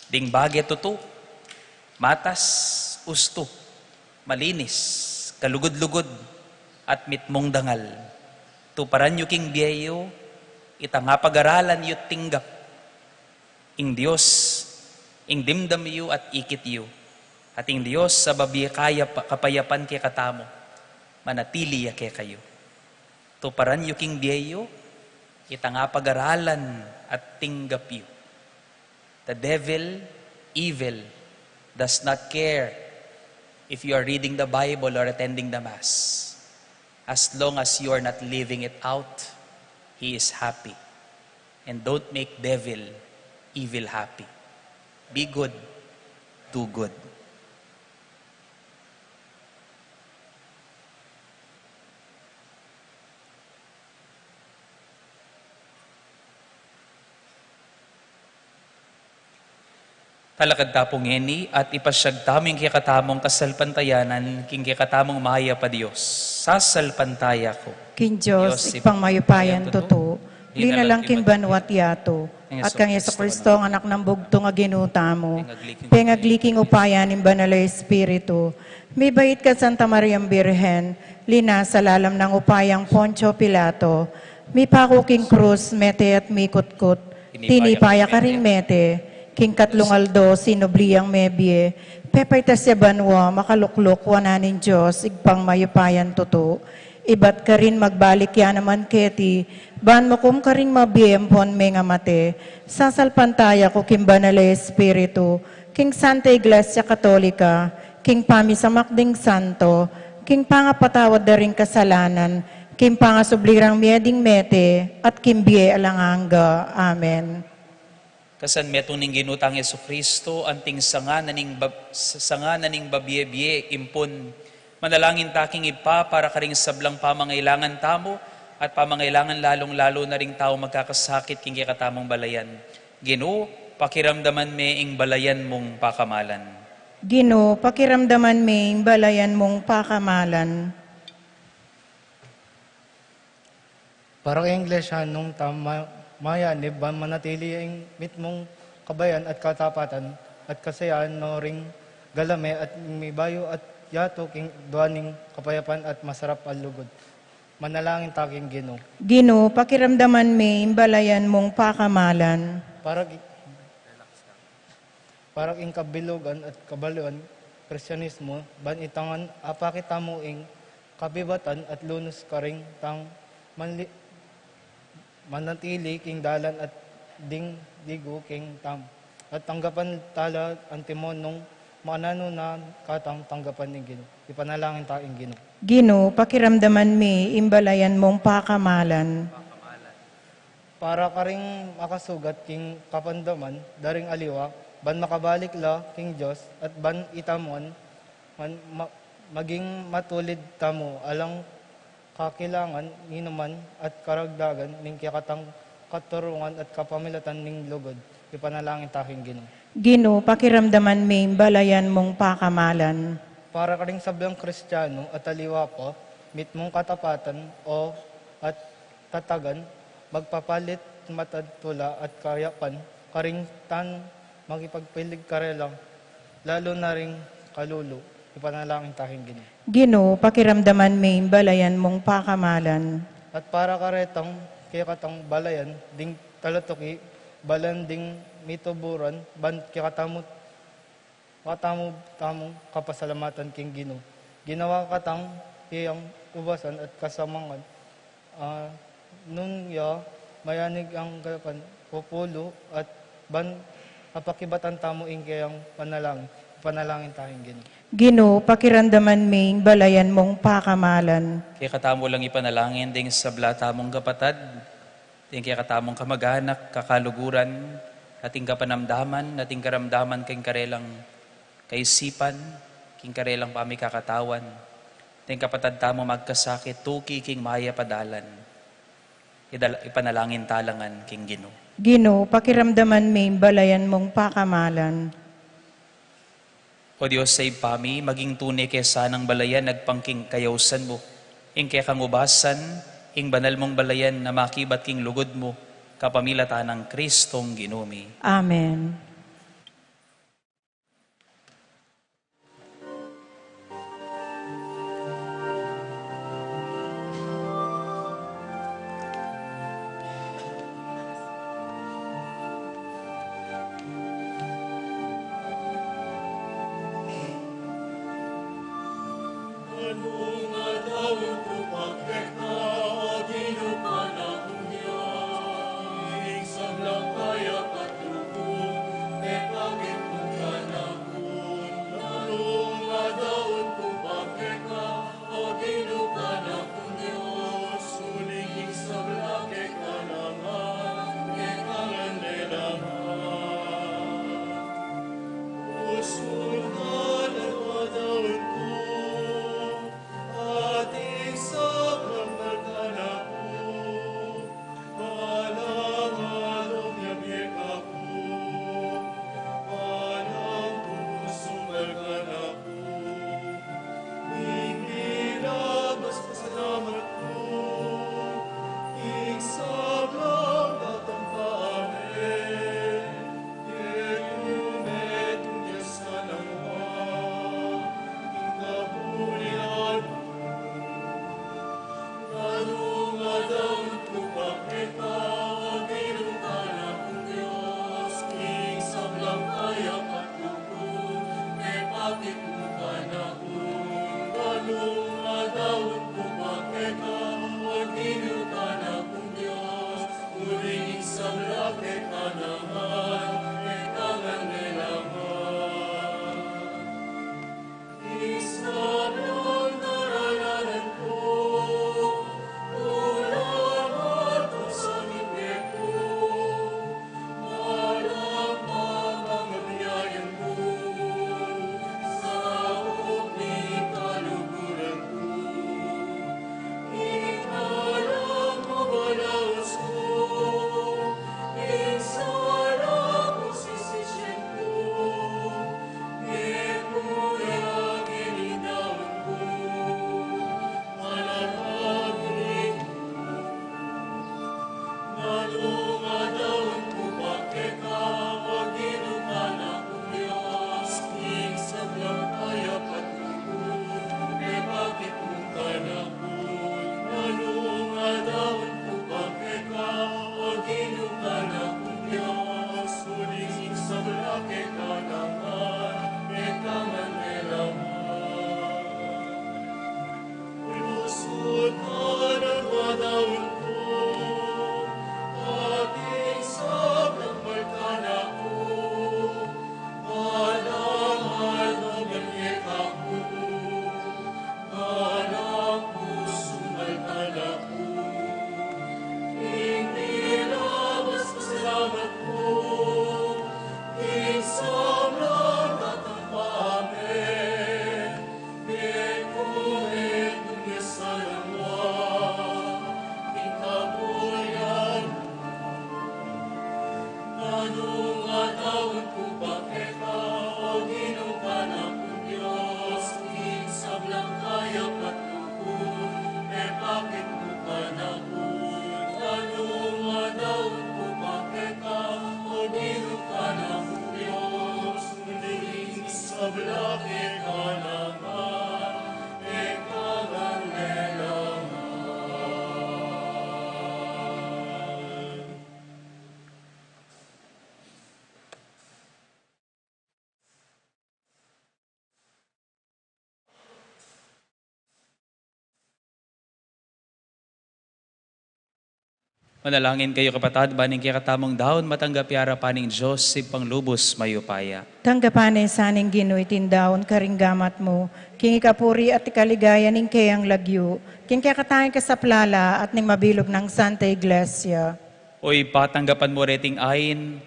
ding bage tutu, matas, ustu, malinis, kalugud-lugud, at mitmung dangal. Tuparan yu king bie yu itang apagaralan yu't tinggap. Ing Dios, ing dimdam yu at ikit yu, at ing Dios a babie kaya pa, kapayapan kekatamu, manatili ya kekayu. Tuparan yu king bie yu itang apagaralan at tinggap yu. The devil, evil, does not care if you are reading the Bible or attending the Mass. As long as you are not living it out, he is happy. And don't make devil, evil happy. Be good, do good. Talakad ta pu ngeni at ipasyag tamu ing kekatamung kasalpantayanan king kekatamung mayap a Dios. Sasalpantaya ku king Dios, Ibpang mayupayang tutu, linalang king banua't yatu, at kang Jesucristo, Anak nang bugtung a Ginu tamu, pengagli king upaya ning Banal a Espiritu, mibait kang Santa Mariang Birhen, linasa lalam nang upayang Poncio Pilato, mipaku king krus, mete at mikutkut, tinipa ya karing mete, king katlung aldo sinubli yang mebie, pepaitas ya banua, makalukluk wanan ning Dios, Ibpang mayupayang tutu. Ibat karin magbalik ya naman keti, ban mukum karing mabie ampon mengamate. Sasalpantaya ku king Banal a Espiritu, king Santa Iglesia Katolika, king pamisamak ding santo, king pangapatawad da ring kasalanan, king pangasubli rang mie ding mete, at king bie alang angga. Amen. Kasan metung ning Ginu tang Jesucristo, anting sanga na ning bab-, sanga na ning babie-bie impun. Manalangin ta king Ibpa para karing sablang pamangailangan tamu, at pamangailangan lalung-lalu na ring taung magkakasakit king kekatamung balayan. Ginu, pakiramdaman me ing balayan mung pakamalan. Ginu, pakiramdaman me ing balayan mung pakamalan. Para king Iglesia nung tama, mayanib ban manatili ing mitmung kabayan at katapatan at kasayaan no ring galame at mibayu at yatu king dua ning kapayapan at masarap a lugud. Manalangin ta king Ginu. Ginu, pakiramdaman me ing balayan mung pakamalan. Para ki-, para king kabilugan at kabaluan Kristianismo, ban ita ngan apakit tamu ing kapibatan at lunus karing tang manli-, manatili king dalan at ding digu king tam-, at tanggapan tala antimonung makananu na katang tanggapan ning Ginu. Ipanalangin ta ing Ginu. Ginu, pakiramdaman me ing balayan mung pakamalan. Para karing makasugat king kapandaman da ring aliwa, ban makabalik la king Dios, at ban ita mu ngan ma-, maging matulid tamu alang kakilangan ninuman at karagdagan ning kekatang katarungan at kapamilatan ning lugud. Ipanalangin ta king Ginu. Ginu, pakiramdaman me ing balayan mung pakamalan. Para karing sablang Kristiano at aliwa pa, mitmung katapatan o at tatagan, magpapalit mataud tula at kayapan, karing tang makipagpilig karela, lalu na ring kalulu. Ipanalangin ta king Ginu. Ginu, pakiramdaman me ing balayan mung pakamalan. At para karetang kekatang balayan, ding talatuki, balayan ding mituburan, ban kekatamu, katamu tamung kapasalamatan king Ginu. Ginawa katang keyang ubasan at kasamangan, ah, nung ya mayanig ang kayapan, pupulu at ban apakibatan tamu ing keyang panalangin. Panalangin ta king Ginu. Ginu, pakiramdaman me ing balayan mung pakamalan. Kekatamu lang ipanalangin ding sabla tamung kapatad, ding kekatamung kamag-anak, kakaluguran, ating kapanamdaman, ating karamdaman king karelang kaisipan, king karelang pamikakatawan, ding kapatad tamu magkasakit, tuki king mayap a dalan. Idal-, ipanalangin ta la ngan king Ginu. Ginu, pakiramdaman me ing balayan mung pakamalan. O Dios a Ibpa mi, maging tune ke sanang balayan agpang king kayausan mu, ing kekang ubasan, ing banal mung balayan a makibat king lugud mu, kapamilatan nang Kristong Ginu mi. Amen. Manalangin kayu, kapatad, ban ing kekatamung daun matanggap ya king arapan ning Dios, Ibpang lubus mayupaya. Tanggapan na sa ning Ginu iting daun karing gamat mu, king ikapuri at ikaligaya ning keyang lagyu, king kekatang kasaplalan at ning mabilug nang Santa Iglesia. O Ibpa, tanggapan mu reting ain,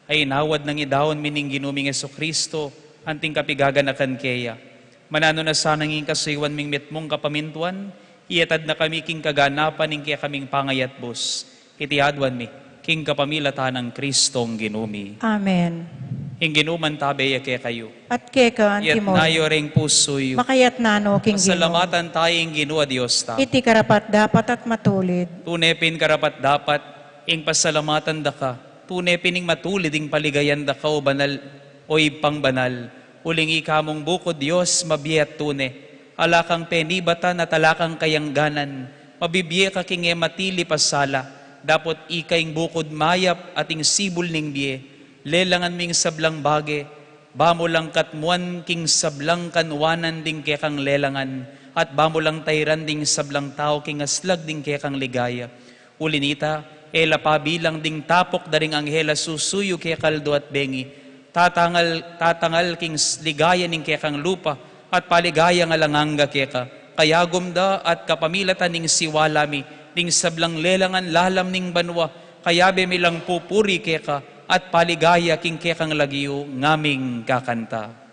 a inawad nang idaun mi ning Ginu ming Jesucristo, anting kapigaganakan keya. Mananu na sanang ing kasuyuan ming mitmung kapamintuan, iyatad na kami king kaganapan ning kekaming pangayatbus. Iti aduan mi, king kapamilatan nang Kristong Ginu mi. Amen. Ing Ginu mantabe ya kekayu. At keka antimu rin. Iyatas yu ring pusu yu. Makayatas na no king Ginu. Pasalamatan taya ing Ginu a Dios tamu. Iti karapat-dapat at matulid. Tune pin karapat-dapat ing pasalamatan da ka, tune pin ing matulid ing paligayan da ka, o banal, o Ibpang banal. Uling ika mung bukut Dios, mabie at tune. Ala kang penibatan at ala kang kayangganan, mabibie ka king e matilip a sala, dapot ika ing bukud mayap at ing sibul ning bie. Lelangan mu ing sablang bage, ba mu lang katmuan king sablang kanwanan ding kekang lelangan, at ba mu lang tairan ding sablang tau king aslag ding kekang ligaya. Uli na nita, e la pabilang ding tapuk da ring anghel a susuyu keka aldo at bengi. Tatangal, tatangal king s-, ligaya ning kekang lupa, at paligaya alang angga keka. Kayagum da at kapamilatan ning siwala mi, ding sablang lelangan lalam ning banua, kayabe mi lang pupuri keka, at paligaya king kekang lagyu ngaming kakanta.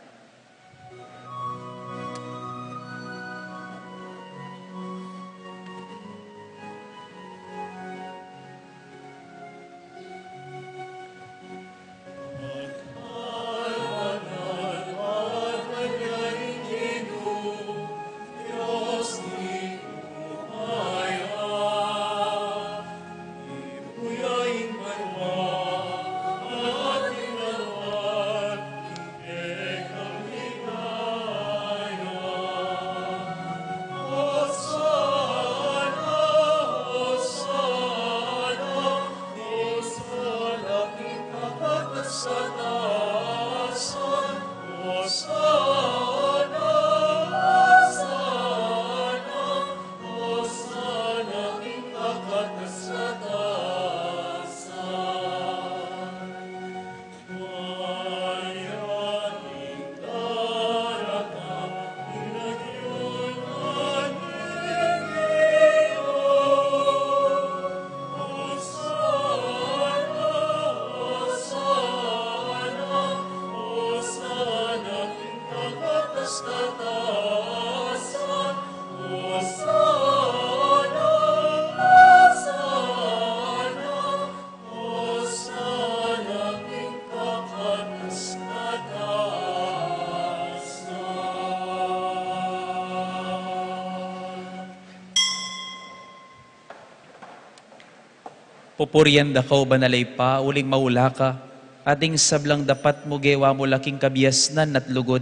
Pupurian da ka, o Banal a Ibpa, uling maula ka, at ing sablang dapat mu gewa mu la king kabiasnan at lugud.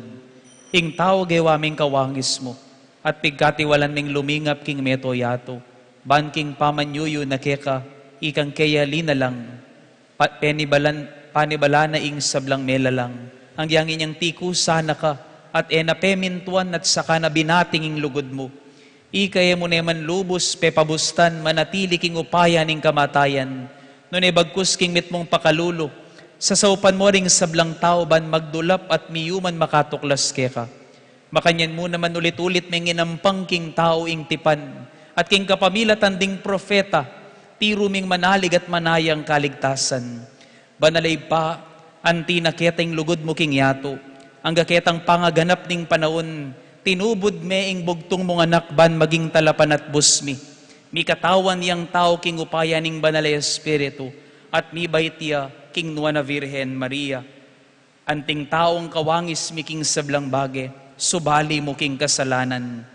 Ing tau gewa ming kawangis mu, at pigkatiwalan ming lumingap king mabilug a yatu, ban king pamanyuyu na keka, ikang keya linalang, pa-, penibalan, panibala na ing sablang melalang, anggyang inyang tikusan na ka, at e na pemintuan at saka na binating ing lugud mu. Ika e mu ne man lubus pepabustan manatili king upaya ning kamatayan, nune bagkus king mitmung pakalulu, sasaupan mu ring sablang tau ban magdulap at miyuman makatuklas keka. Makanyan mu naman ulit-ulit ming inampang king tau ing tipan, at king kapamilatan ding propeta, tiru ming manalig at manayang kaligtasan. Banal a Ibpa, anti na keta ing lugud mu king yatu, angga ketang pangaganap ning panaun, tinubud me ing bugtung mung anak ban maging talapanatbus mi. Mikatawan yang tau king upaya ning Banal a Espiritu, at mibait ya king Nuan a Virgen Maria. Anting taung kawangis mi king sablang bage, subali mu king kasalanan.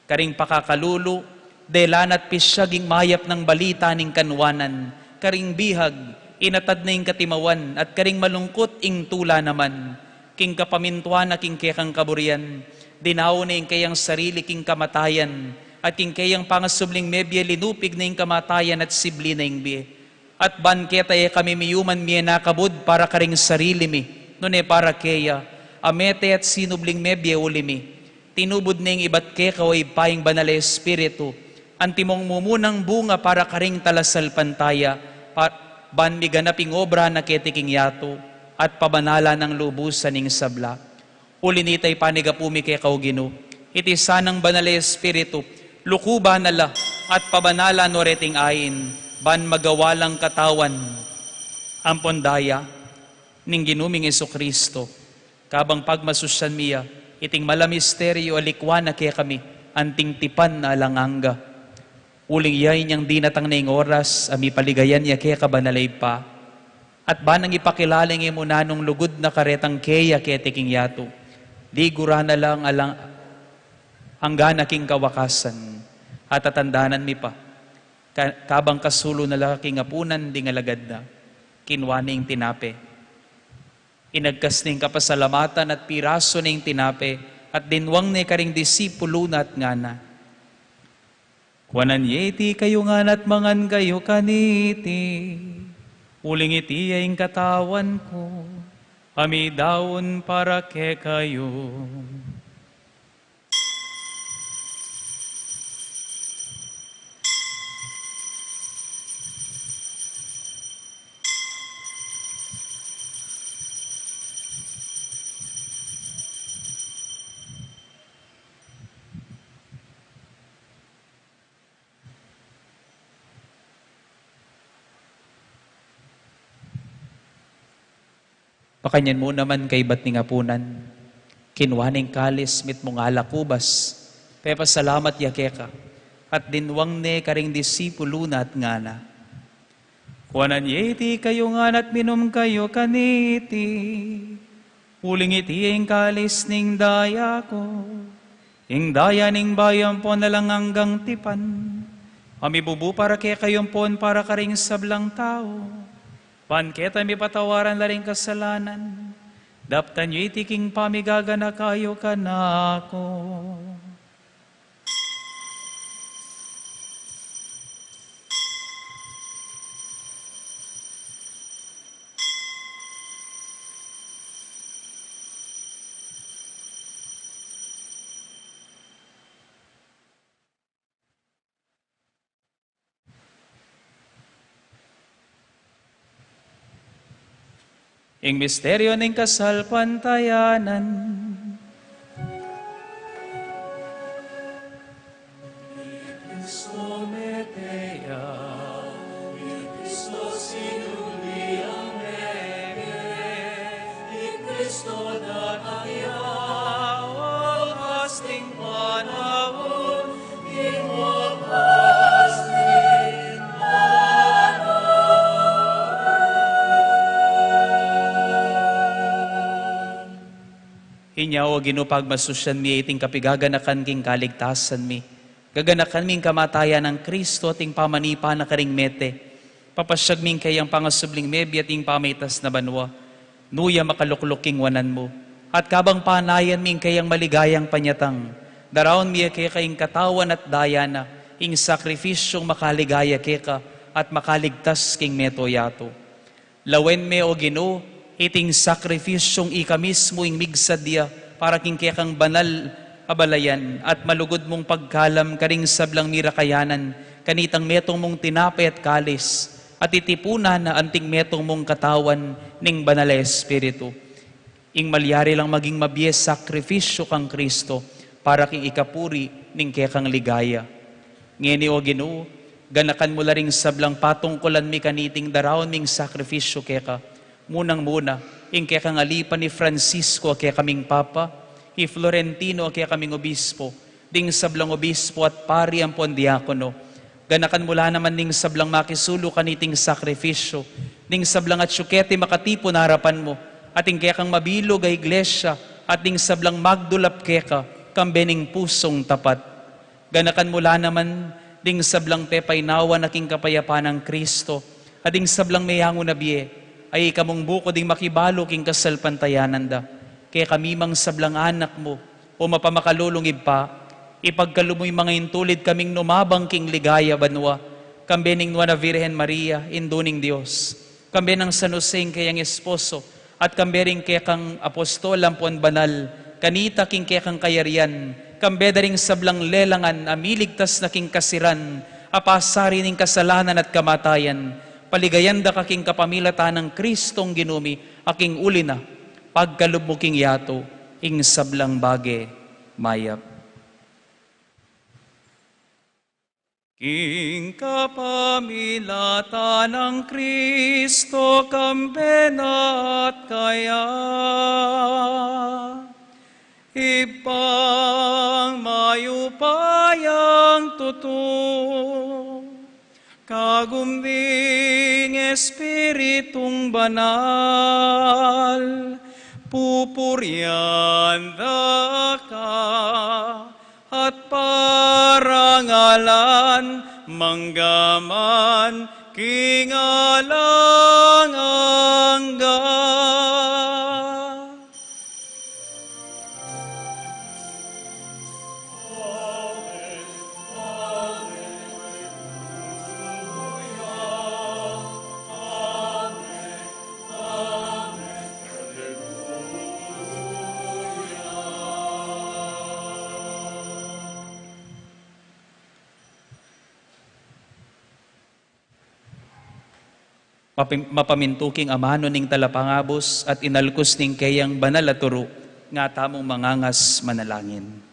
Karing pakakalulu, dela na't pisyag ing mayap nang balita ning kanwanan, karing bihag, inatad na ing katimawan, at karing malungkut ing tula naman. King kapamintuan na king kekang kaburian, dinaun na ing keyang sarili king kamatayan, at king keyang pangasubling mebie linupig na ing kamatayan at sibli na ing bie. At ban keta e kami miyuman mie nakabud para karing sarili mi, nune para keya, a mete at sinubling mebie uli mi. Tinubud ne ing ibat keka, o Ibpa, ing Banal a Espiritu, Antimong mumunang bunga para karing talasalpantaya, pa-, ban miganap ing obra na keti king yatu, at pabanalan nang lubusan ing sabla. Uli nita, ipanigapu mi keka, O Ginu, iti sanang Banal a Espiritu, lukuban na la, at pabanalan no reting ain, ban magawa lang katawan ampon daya ning Ginu ming Jesucristo. Kabang pagmasusyan mi ya, iting mal a misteryu a likwan na kekami, anting tipan na alang angga. Uling ya inyang dinatang na ing oras a mipaligayan ya keka, Banal a Ibpa, at ban nang ipakilala ing e mu nanung lugud na karetang keya keti king yatu, liguran na lang alang angga na king kawakasan, at tatandanan mi pa, ka-, kabang kasulu na la king apunan ding alagad na, kinua ne ing tinape. Inagkas ne ing kapasalamatan at pirasu ne ing tinape, at dinwang ne karing disipulu na at ngana, Kuanan ye iti kayu ngan at mangan kayu kaniti, uling iti ya ing katawan ku, a midaun para kekayu. Makanyan mu naman kaybat ning apunan, kinua ne ing kalis mitmung alak ubas, pepasalamat ya keka, at dinwang ne karing disipulu na at ngana, Kuanan ye iti kayu ngan at minum kayu kaniti, uling iti ya ing kalis ning daya ku, ing daya ning bayu ampon alang anggang tipan, a mibubu para kekayu ampon para karing sablang tau, ban keta mipatawaran la ring kasalanan. Daptan yu iti king pamigaganaka yu kanaku. Ing misteryu ning kasalpantayanan. Inya, O Ginu, pagmasusyan mi iting kapigaganakan king kaligtasan mi. Gaganakan mi ing kamatayan nang Kristo at ing pamanipa na karing mete. Papasyag mi ing kayang pangasubling mebie at ing pamaitas na banua. Nu ya makalukluk king wanan mu. At kabang panayan mi ing kayang maligayang panyatang, daraun mi ya keka ing katawan at daya na, ing sakripisyung makaligaya keka at makaligtas king meto yatu. Lawen me, O Ginu, iting sakripisyung ika mismu ing migsad ya para king kekang banal a balayan at malugud mung pagkalam karing sablang mirakayanan kanitang metung mung tinape at kalis, at itipunan na anting metung mung katawan ning Banal a Espiritu. Ing malyari lang maging mabie sakripisyu kang Kristo para king ikapuri ning kekang ligaya. Ngeni, O Ginu, ganakan mu la ring sablang patungkulan mi kaniting daraun ming sakripisyu keka. Munang-muna, ing kekang alipan i Francisco a kekaming Papa, i Florentino a kekaming Obispo, ding sablang obispo at pari ampon diakono. Ganakan mu la naman ding sablang makisulu kaniting sakripisyu, ding sablang atyu keti makatipun arapan mu, at ing kekang mabilug a iglesia, at ding sablang magdulap keka, kambe ning pusung tapat. Ganakan mu la naman ding sablang pepainawa na king kapayapan nang Kristo, at ding sablang meyangu na bie, a ika mung buku ding makibalu king kasalpantayanan da. Kekami mang sablang anak mu, o mapamakalulung Ibpa, ipagkalub mu ing manga intulid kaming numabang king ligaya banua, kambe ning Nuan a Virgen Maria, Indu ning Dios, kambe nang San Jose ing keyang esposo, at kambe ring kekang apostol ampon banal, kanita king kekang kayarian, Kambe da ring sablang lelangan a miligtas na king kasiran a pasari ning kasalanan at kamatayan, paligayan da ka king kapamilatan nang Kristong Ginu mi, a king uli na, pagkalub mu king yatu ing sablang bage mayap. King kapamilatan nang Kristo, kambe na at kaya, Ibpang mayupayang tutu, kagum ning Espiritung Banal, pupurian da ka at parangalan manggaman king alang angga. Mapim-, mapamintu king amanu ning Talapangabus at inalkus ning keyang banal a turu, nga tamung mangangas manalangin.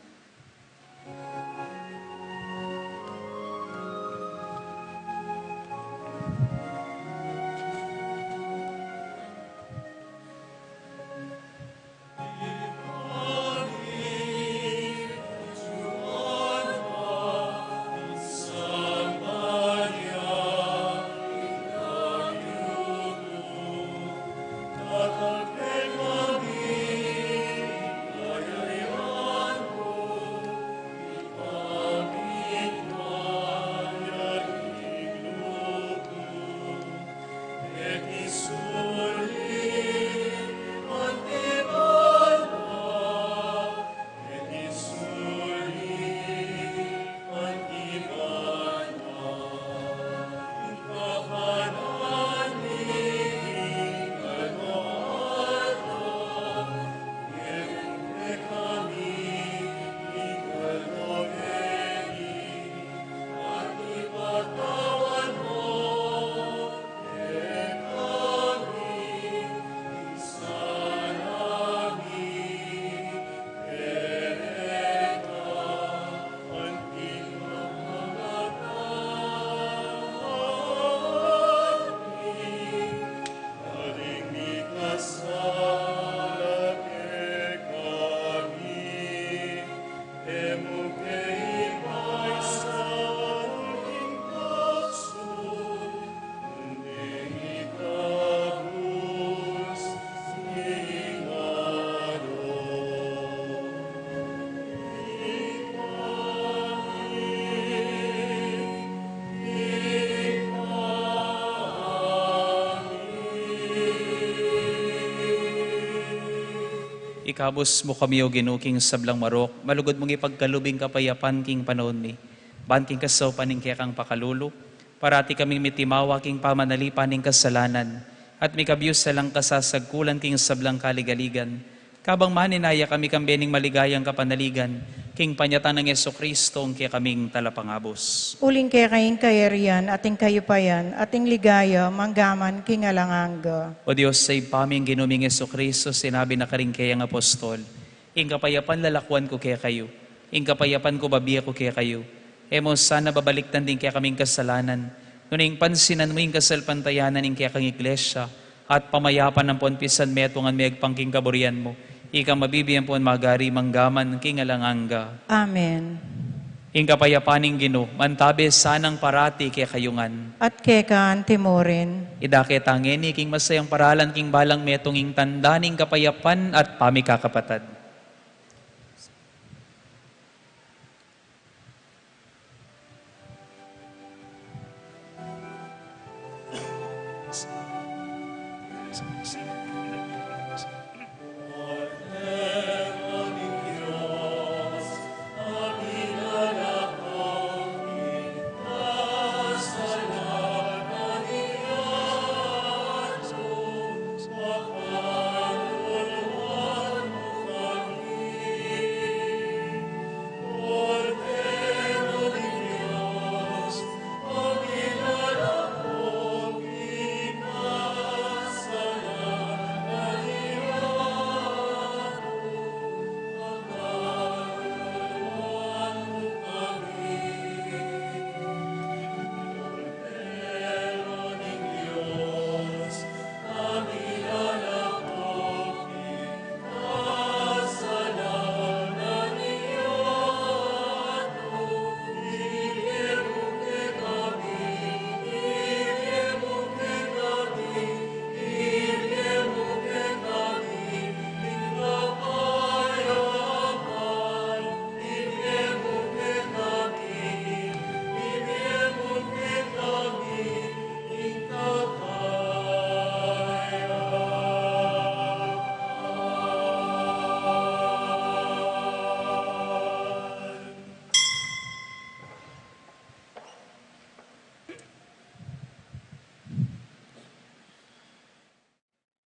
Ikabus mu kami, O Ginu, king sablang marok, malugud mung ipagkalub ing kapayapan king panaun mi. Ban king kasaupan ning kekang pakalulu, parati kaming mitimawa king pamanalipan ning kasalanan, at mikabus sa lang kasasagkulan king sablang kaligaligan, kabang maninaya kami kambe ning maligayang kapanaligan, king panyatang nang Jesucristo, ing kekaming Talapangabus. Uling keka ing kayarian, at ing kayupayan, at ing ligaya, manggaman king alang angga. O Dios, sa Ibpa mi, ing Ginu ming Jesucristo, sinabi na karing keyang apostol, Ing kapayapan lalakwan ku kekayu, ing kapayapan ku babie ku kekayu. E mu sana babalikdan ding kekaming kasalanan, nune ing pansinan mu ing kasalpantayanan ning kekang Iglesia, at pamayapan ampon pisanmetungan me agpang king kaburian mu, ikang mabibie ampon magari manggaman king alang angga. Amen. Ing kapayapan ning Ginu mantabe sanang parati kekayu ngan. At keka anti mu rin. Idake ta ngeni king masayang paralan king balang metung, ing tanda ning kapayapan at pamikakapatad.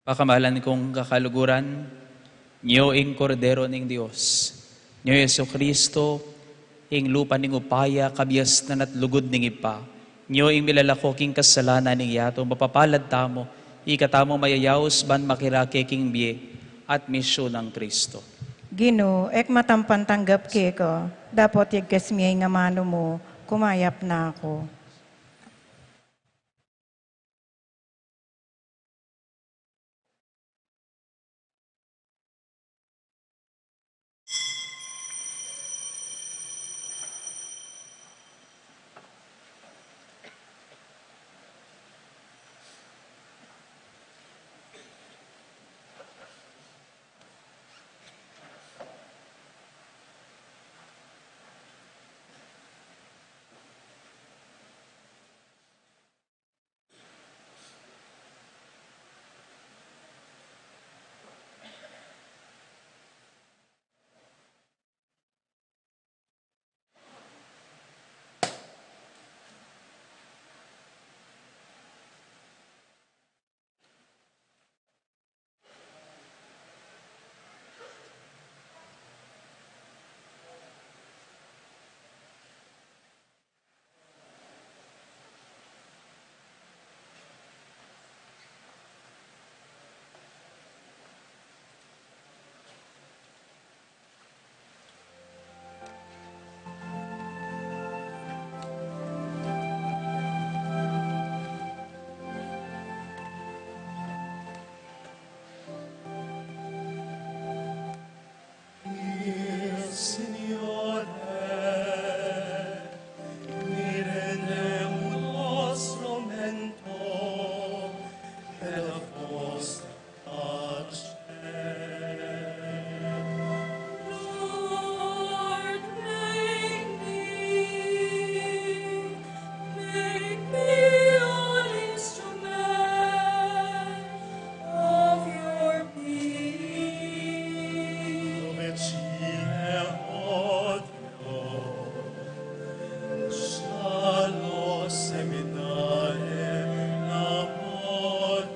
Pakamalan kung kakaluguran, nyo ing Kordero ning Dios, nyo Jesucristo, ing lupa ning upaya, kabiasnan at lugud ning Ibpa, nyo ing milalako king kasalanan ning yatu, mapapalad tamu, ika tamu mayayaus ban makirake king bie at misyun nang Kristo. Ginu, e ku matampan tanggap keka, dapot yagkas me ing amanu mu, kumayap na ku. Signore, mi rende un nostro mento per la vostra pace. Lord, make me Make me an instrument of your peace. Dove ci è odio, già lo seminare la morte.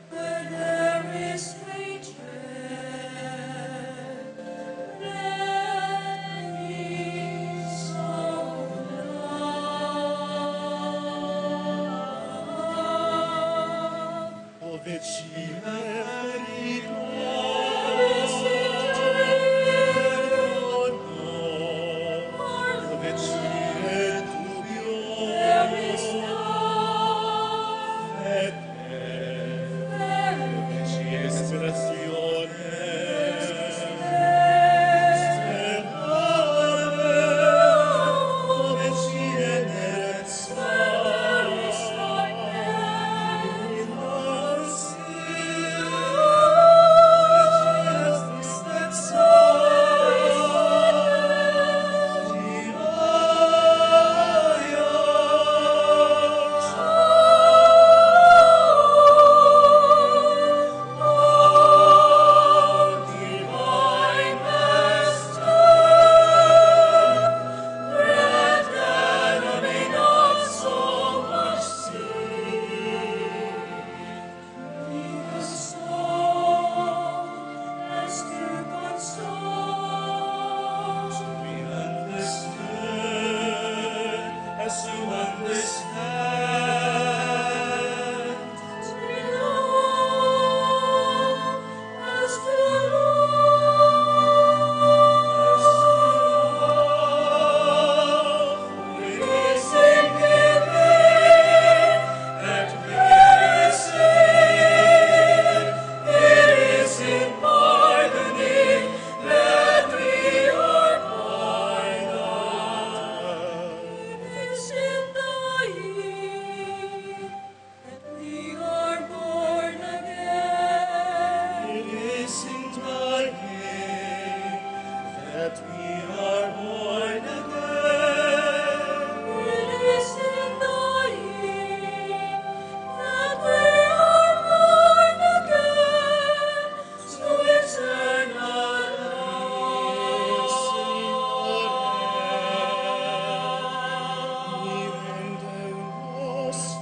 Where there is hatred, let me sow love. Dove ci è ferita, dove ci è dubbio, there is no fede. As you understand, that we are born again. It is in dying that we are born again to eternal life.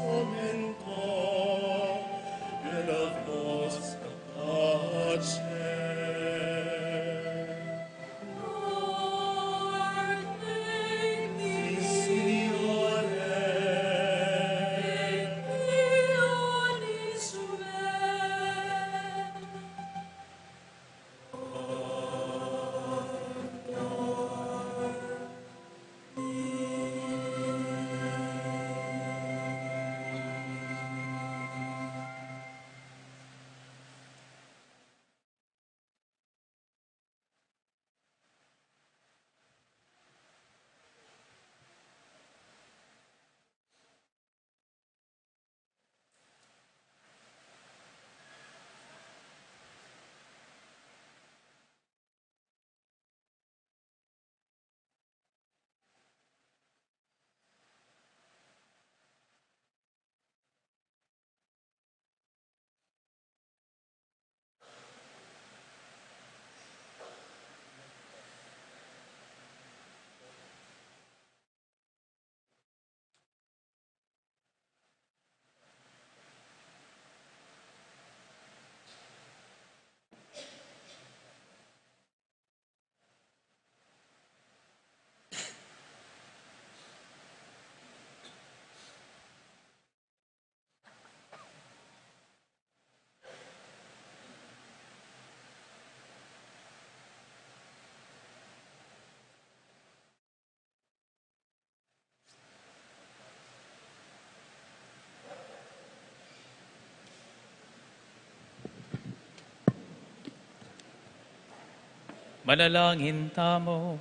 Manalangin tamu.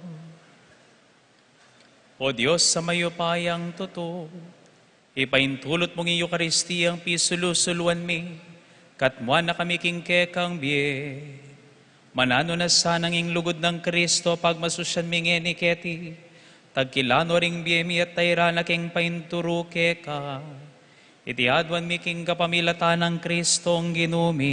O Dios a mayupayang tutu, ipaintulut mung Eukaristiyang pisulu-suluan mi, katmuan na kami king kekang bie. Mananu na sanang ing lugud nang Kristo pagmasusyan mi ngeni keti, tagkilan no ring bie mi at tairan na king painturu keka. Iti aduan mi king kapamilatan nang Kristong Ginu mi.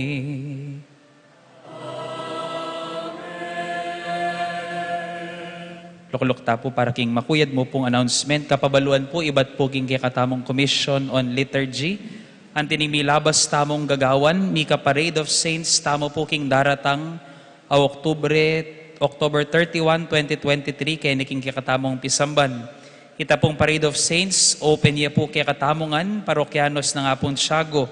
Lukluk ta pu para king makuyad mu pung announcement. Kapabaluan pu, ibat pu king kekatamung Commission on Liturgy, anti ning milabas tamung gagawan, mika Parade of Saints tamu pu king daratang a Oktubre, October thirty-one, twenty twenty-three, keni king kekatamung pisamban. Ita pung Parade of Saints, open ya pu kekatamu ngan, parokyanos nang Apung Tiago.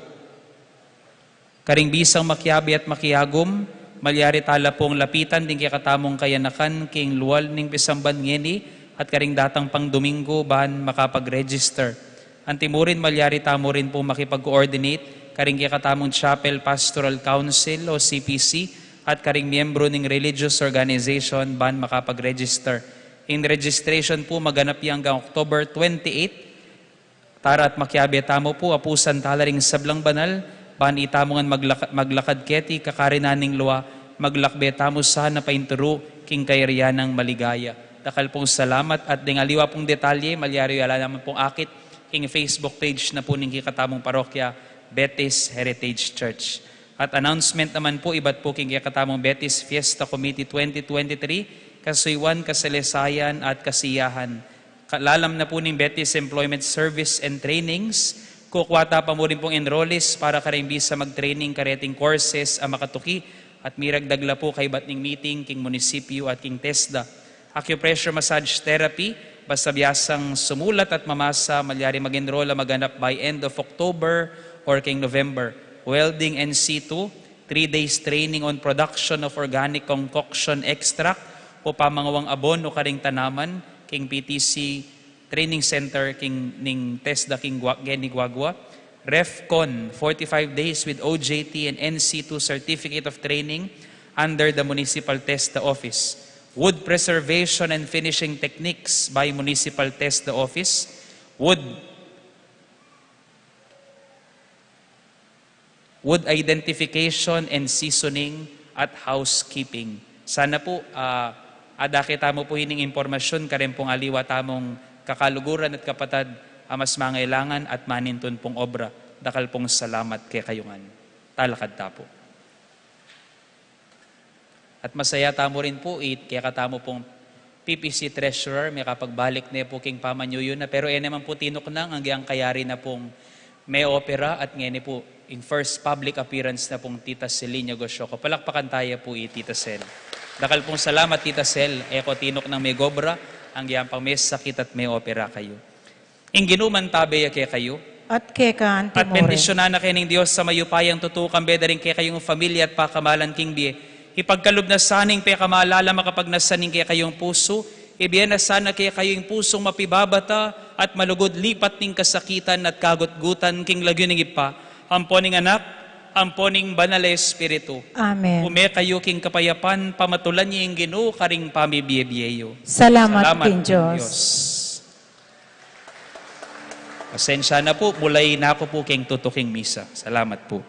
Karing bisang makiabe at makiagum, malyari tala pung lapitan ding kekatamung kayanakan king lual ning pisamban ngeni at karing datang pang Domingo ban makapag-register. Anti mu rin, malyari tamu rin pung makipag-coordinate karing kekatamung Chapel Pastoral Council o C P C at karing miyembro ning religious organization ban makapag-register. Ing registration pu maganap ya anggang October twenty-eight. Tara at makiabe tamu pu, apusan tala ring sablang banal, ban itamu ngan maglaka-, maglakad keti kakarinan ning lua, maglakbe tamu sana painturu king kayarian nang maligaya. Dakal pung salamat, at ding aliwa pung detalye, malyari yu la naman pung akit king Facebook page na pu ning kekatamung parokya, Betis Heritage Church. At announcement naman pu, ibat pu king kekatamung Betis Fiesta Committee twenty twenty-three, kasuyuan, kasalisayan, at kasiyahan. Ka-, lalam na pu ning Betis Employment Service and Trainings, kukua ta pa mu rin pung enrollees para karing bisa mag-training kareting courses a makatuki, at miragdag la pu kaybat ning meeting king munisipyu at king TESDA. Acupressure massage therapy, basta biasang sumulat at mamasa, malyari mag-enroll a maganap by end of October or king November. Welding in situ, three days training on production of organic concoction extract o pamangawang abono karing tanaman, king P T C Training Center king ning TESDA king Gua-, Geni Guagua. REFCON, forty-five days with O J T and N C two certificate of training under the Municipal TESDA Office. Wood preservation and finishing techniques by Municipal TESDA Office. Wood wood identification and seasoning, at housekeeping. Sana pu, ah, adake tamu pu ining impormasyun karing pung aliwa tamung kakaluguran at kapatad a mas mangailangan at manintun pung obra. Dakal pung salamat kekayu ngan. Talakad ta pu. At masaya tamu rin pu, it kekatamu pung P P C Treasurer, mekapagbalik ne pu king pamanyuyu na, pero e ne man pu tinuknang, agyang kayari na pung me-opera, at ngeni pu, ing first public appearance na pung Tita Celinia Gosioco. Palakpakan taya pu i Tita Cel. Dakal pung salamat, Tita Cel, e ko tinuknang megobra, agyang pang mesakit at me-opera kayu. Ing Ginu mantabe ya kekayu. At keka anti mu rin. At bendisyunan na kayu ning Dios a mayupayang tutu, kambe da ring kekayung familya at pakamalan king bie. Ipagkalub na sana ing pekamal-alam a kapagnasan ning kekayung pusu, ibie na sana kekayu ing pusung mapibabata at malugud lipat ning kasakitan at kagutgutan king lagyu ning Ibpa, ampo ning Anak, ampo ning Banal a Espiritu. Amen. Ume kayu king kapayapan, pamatulan ye ing Ginu karing pamibie-bie yu. Salamat king Dios. Pasensya na pu, mulay na ku pu king tutuking misa. Salamat pu.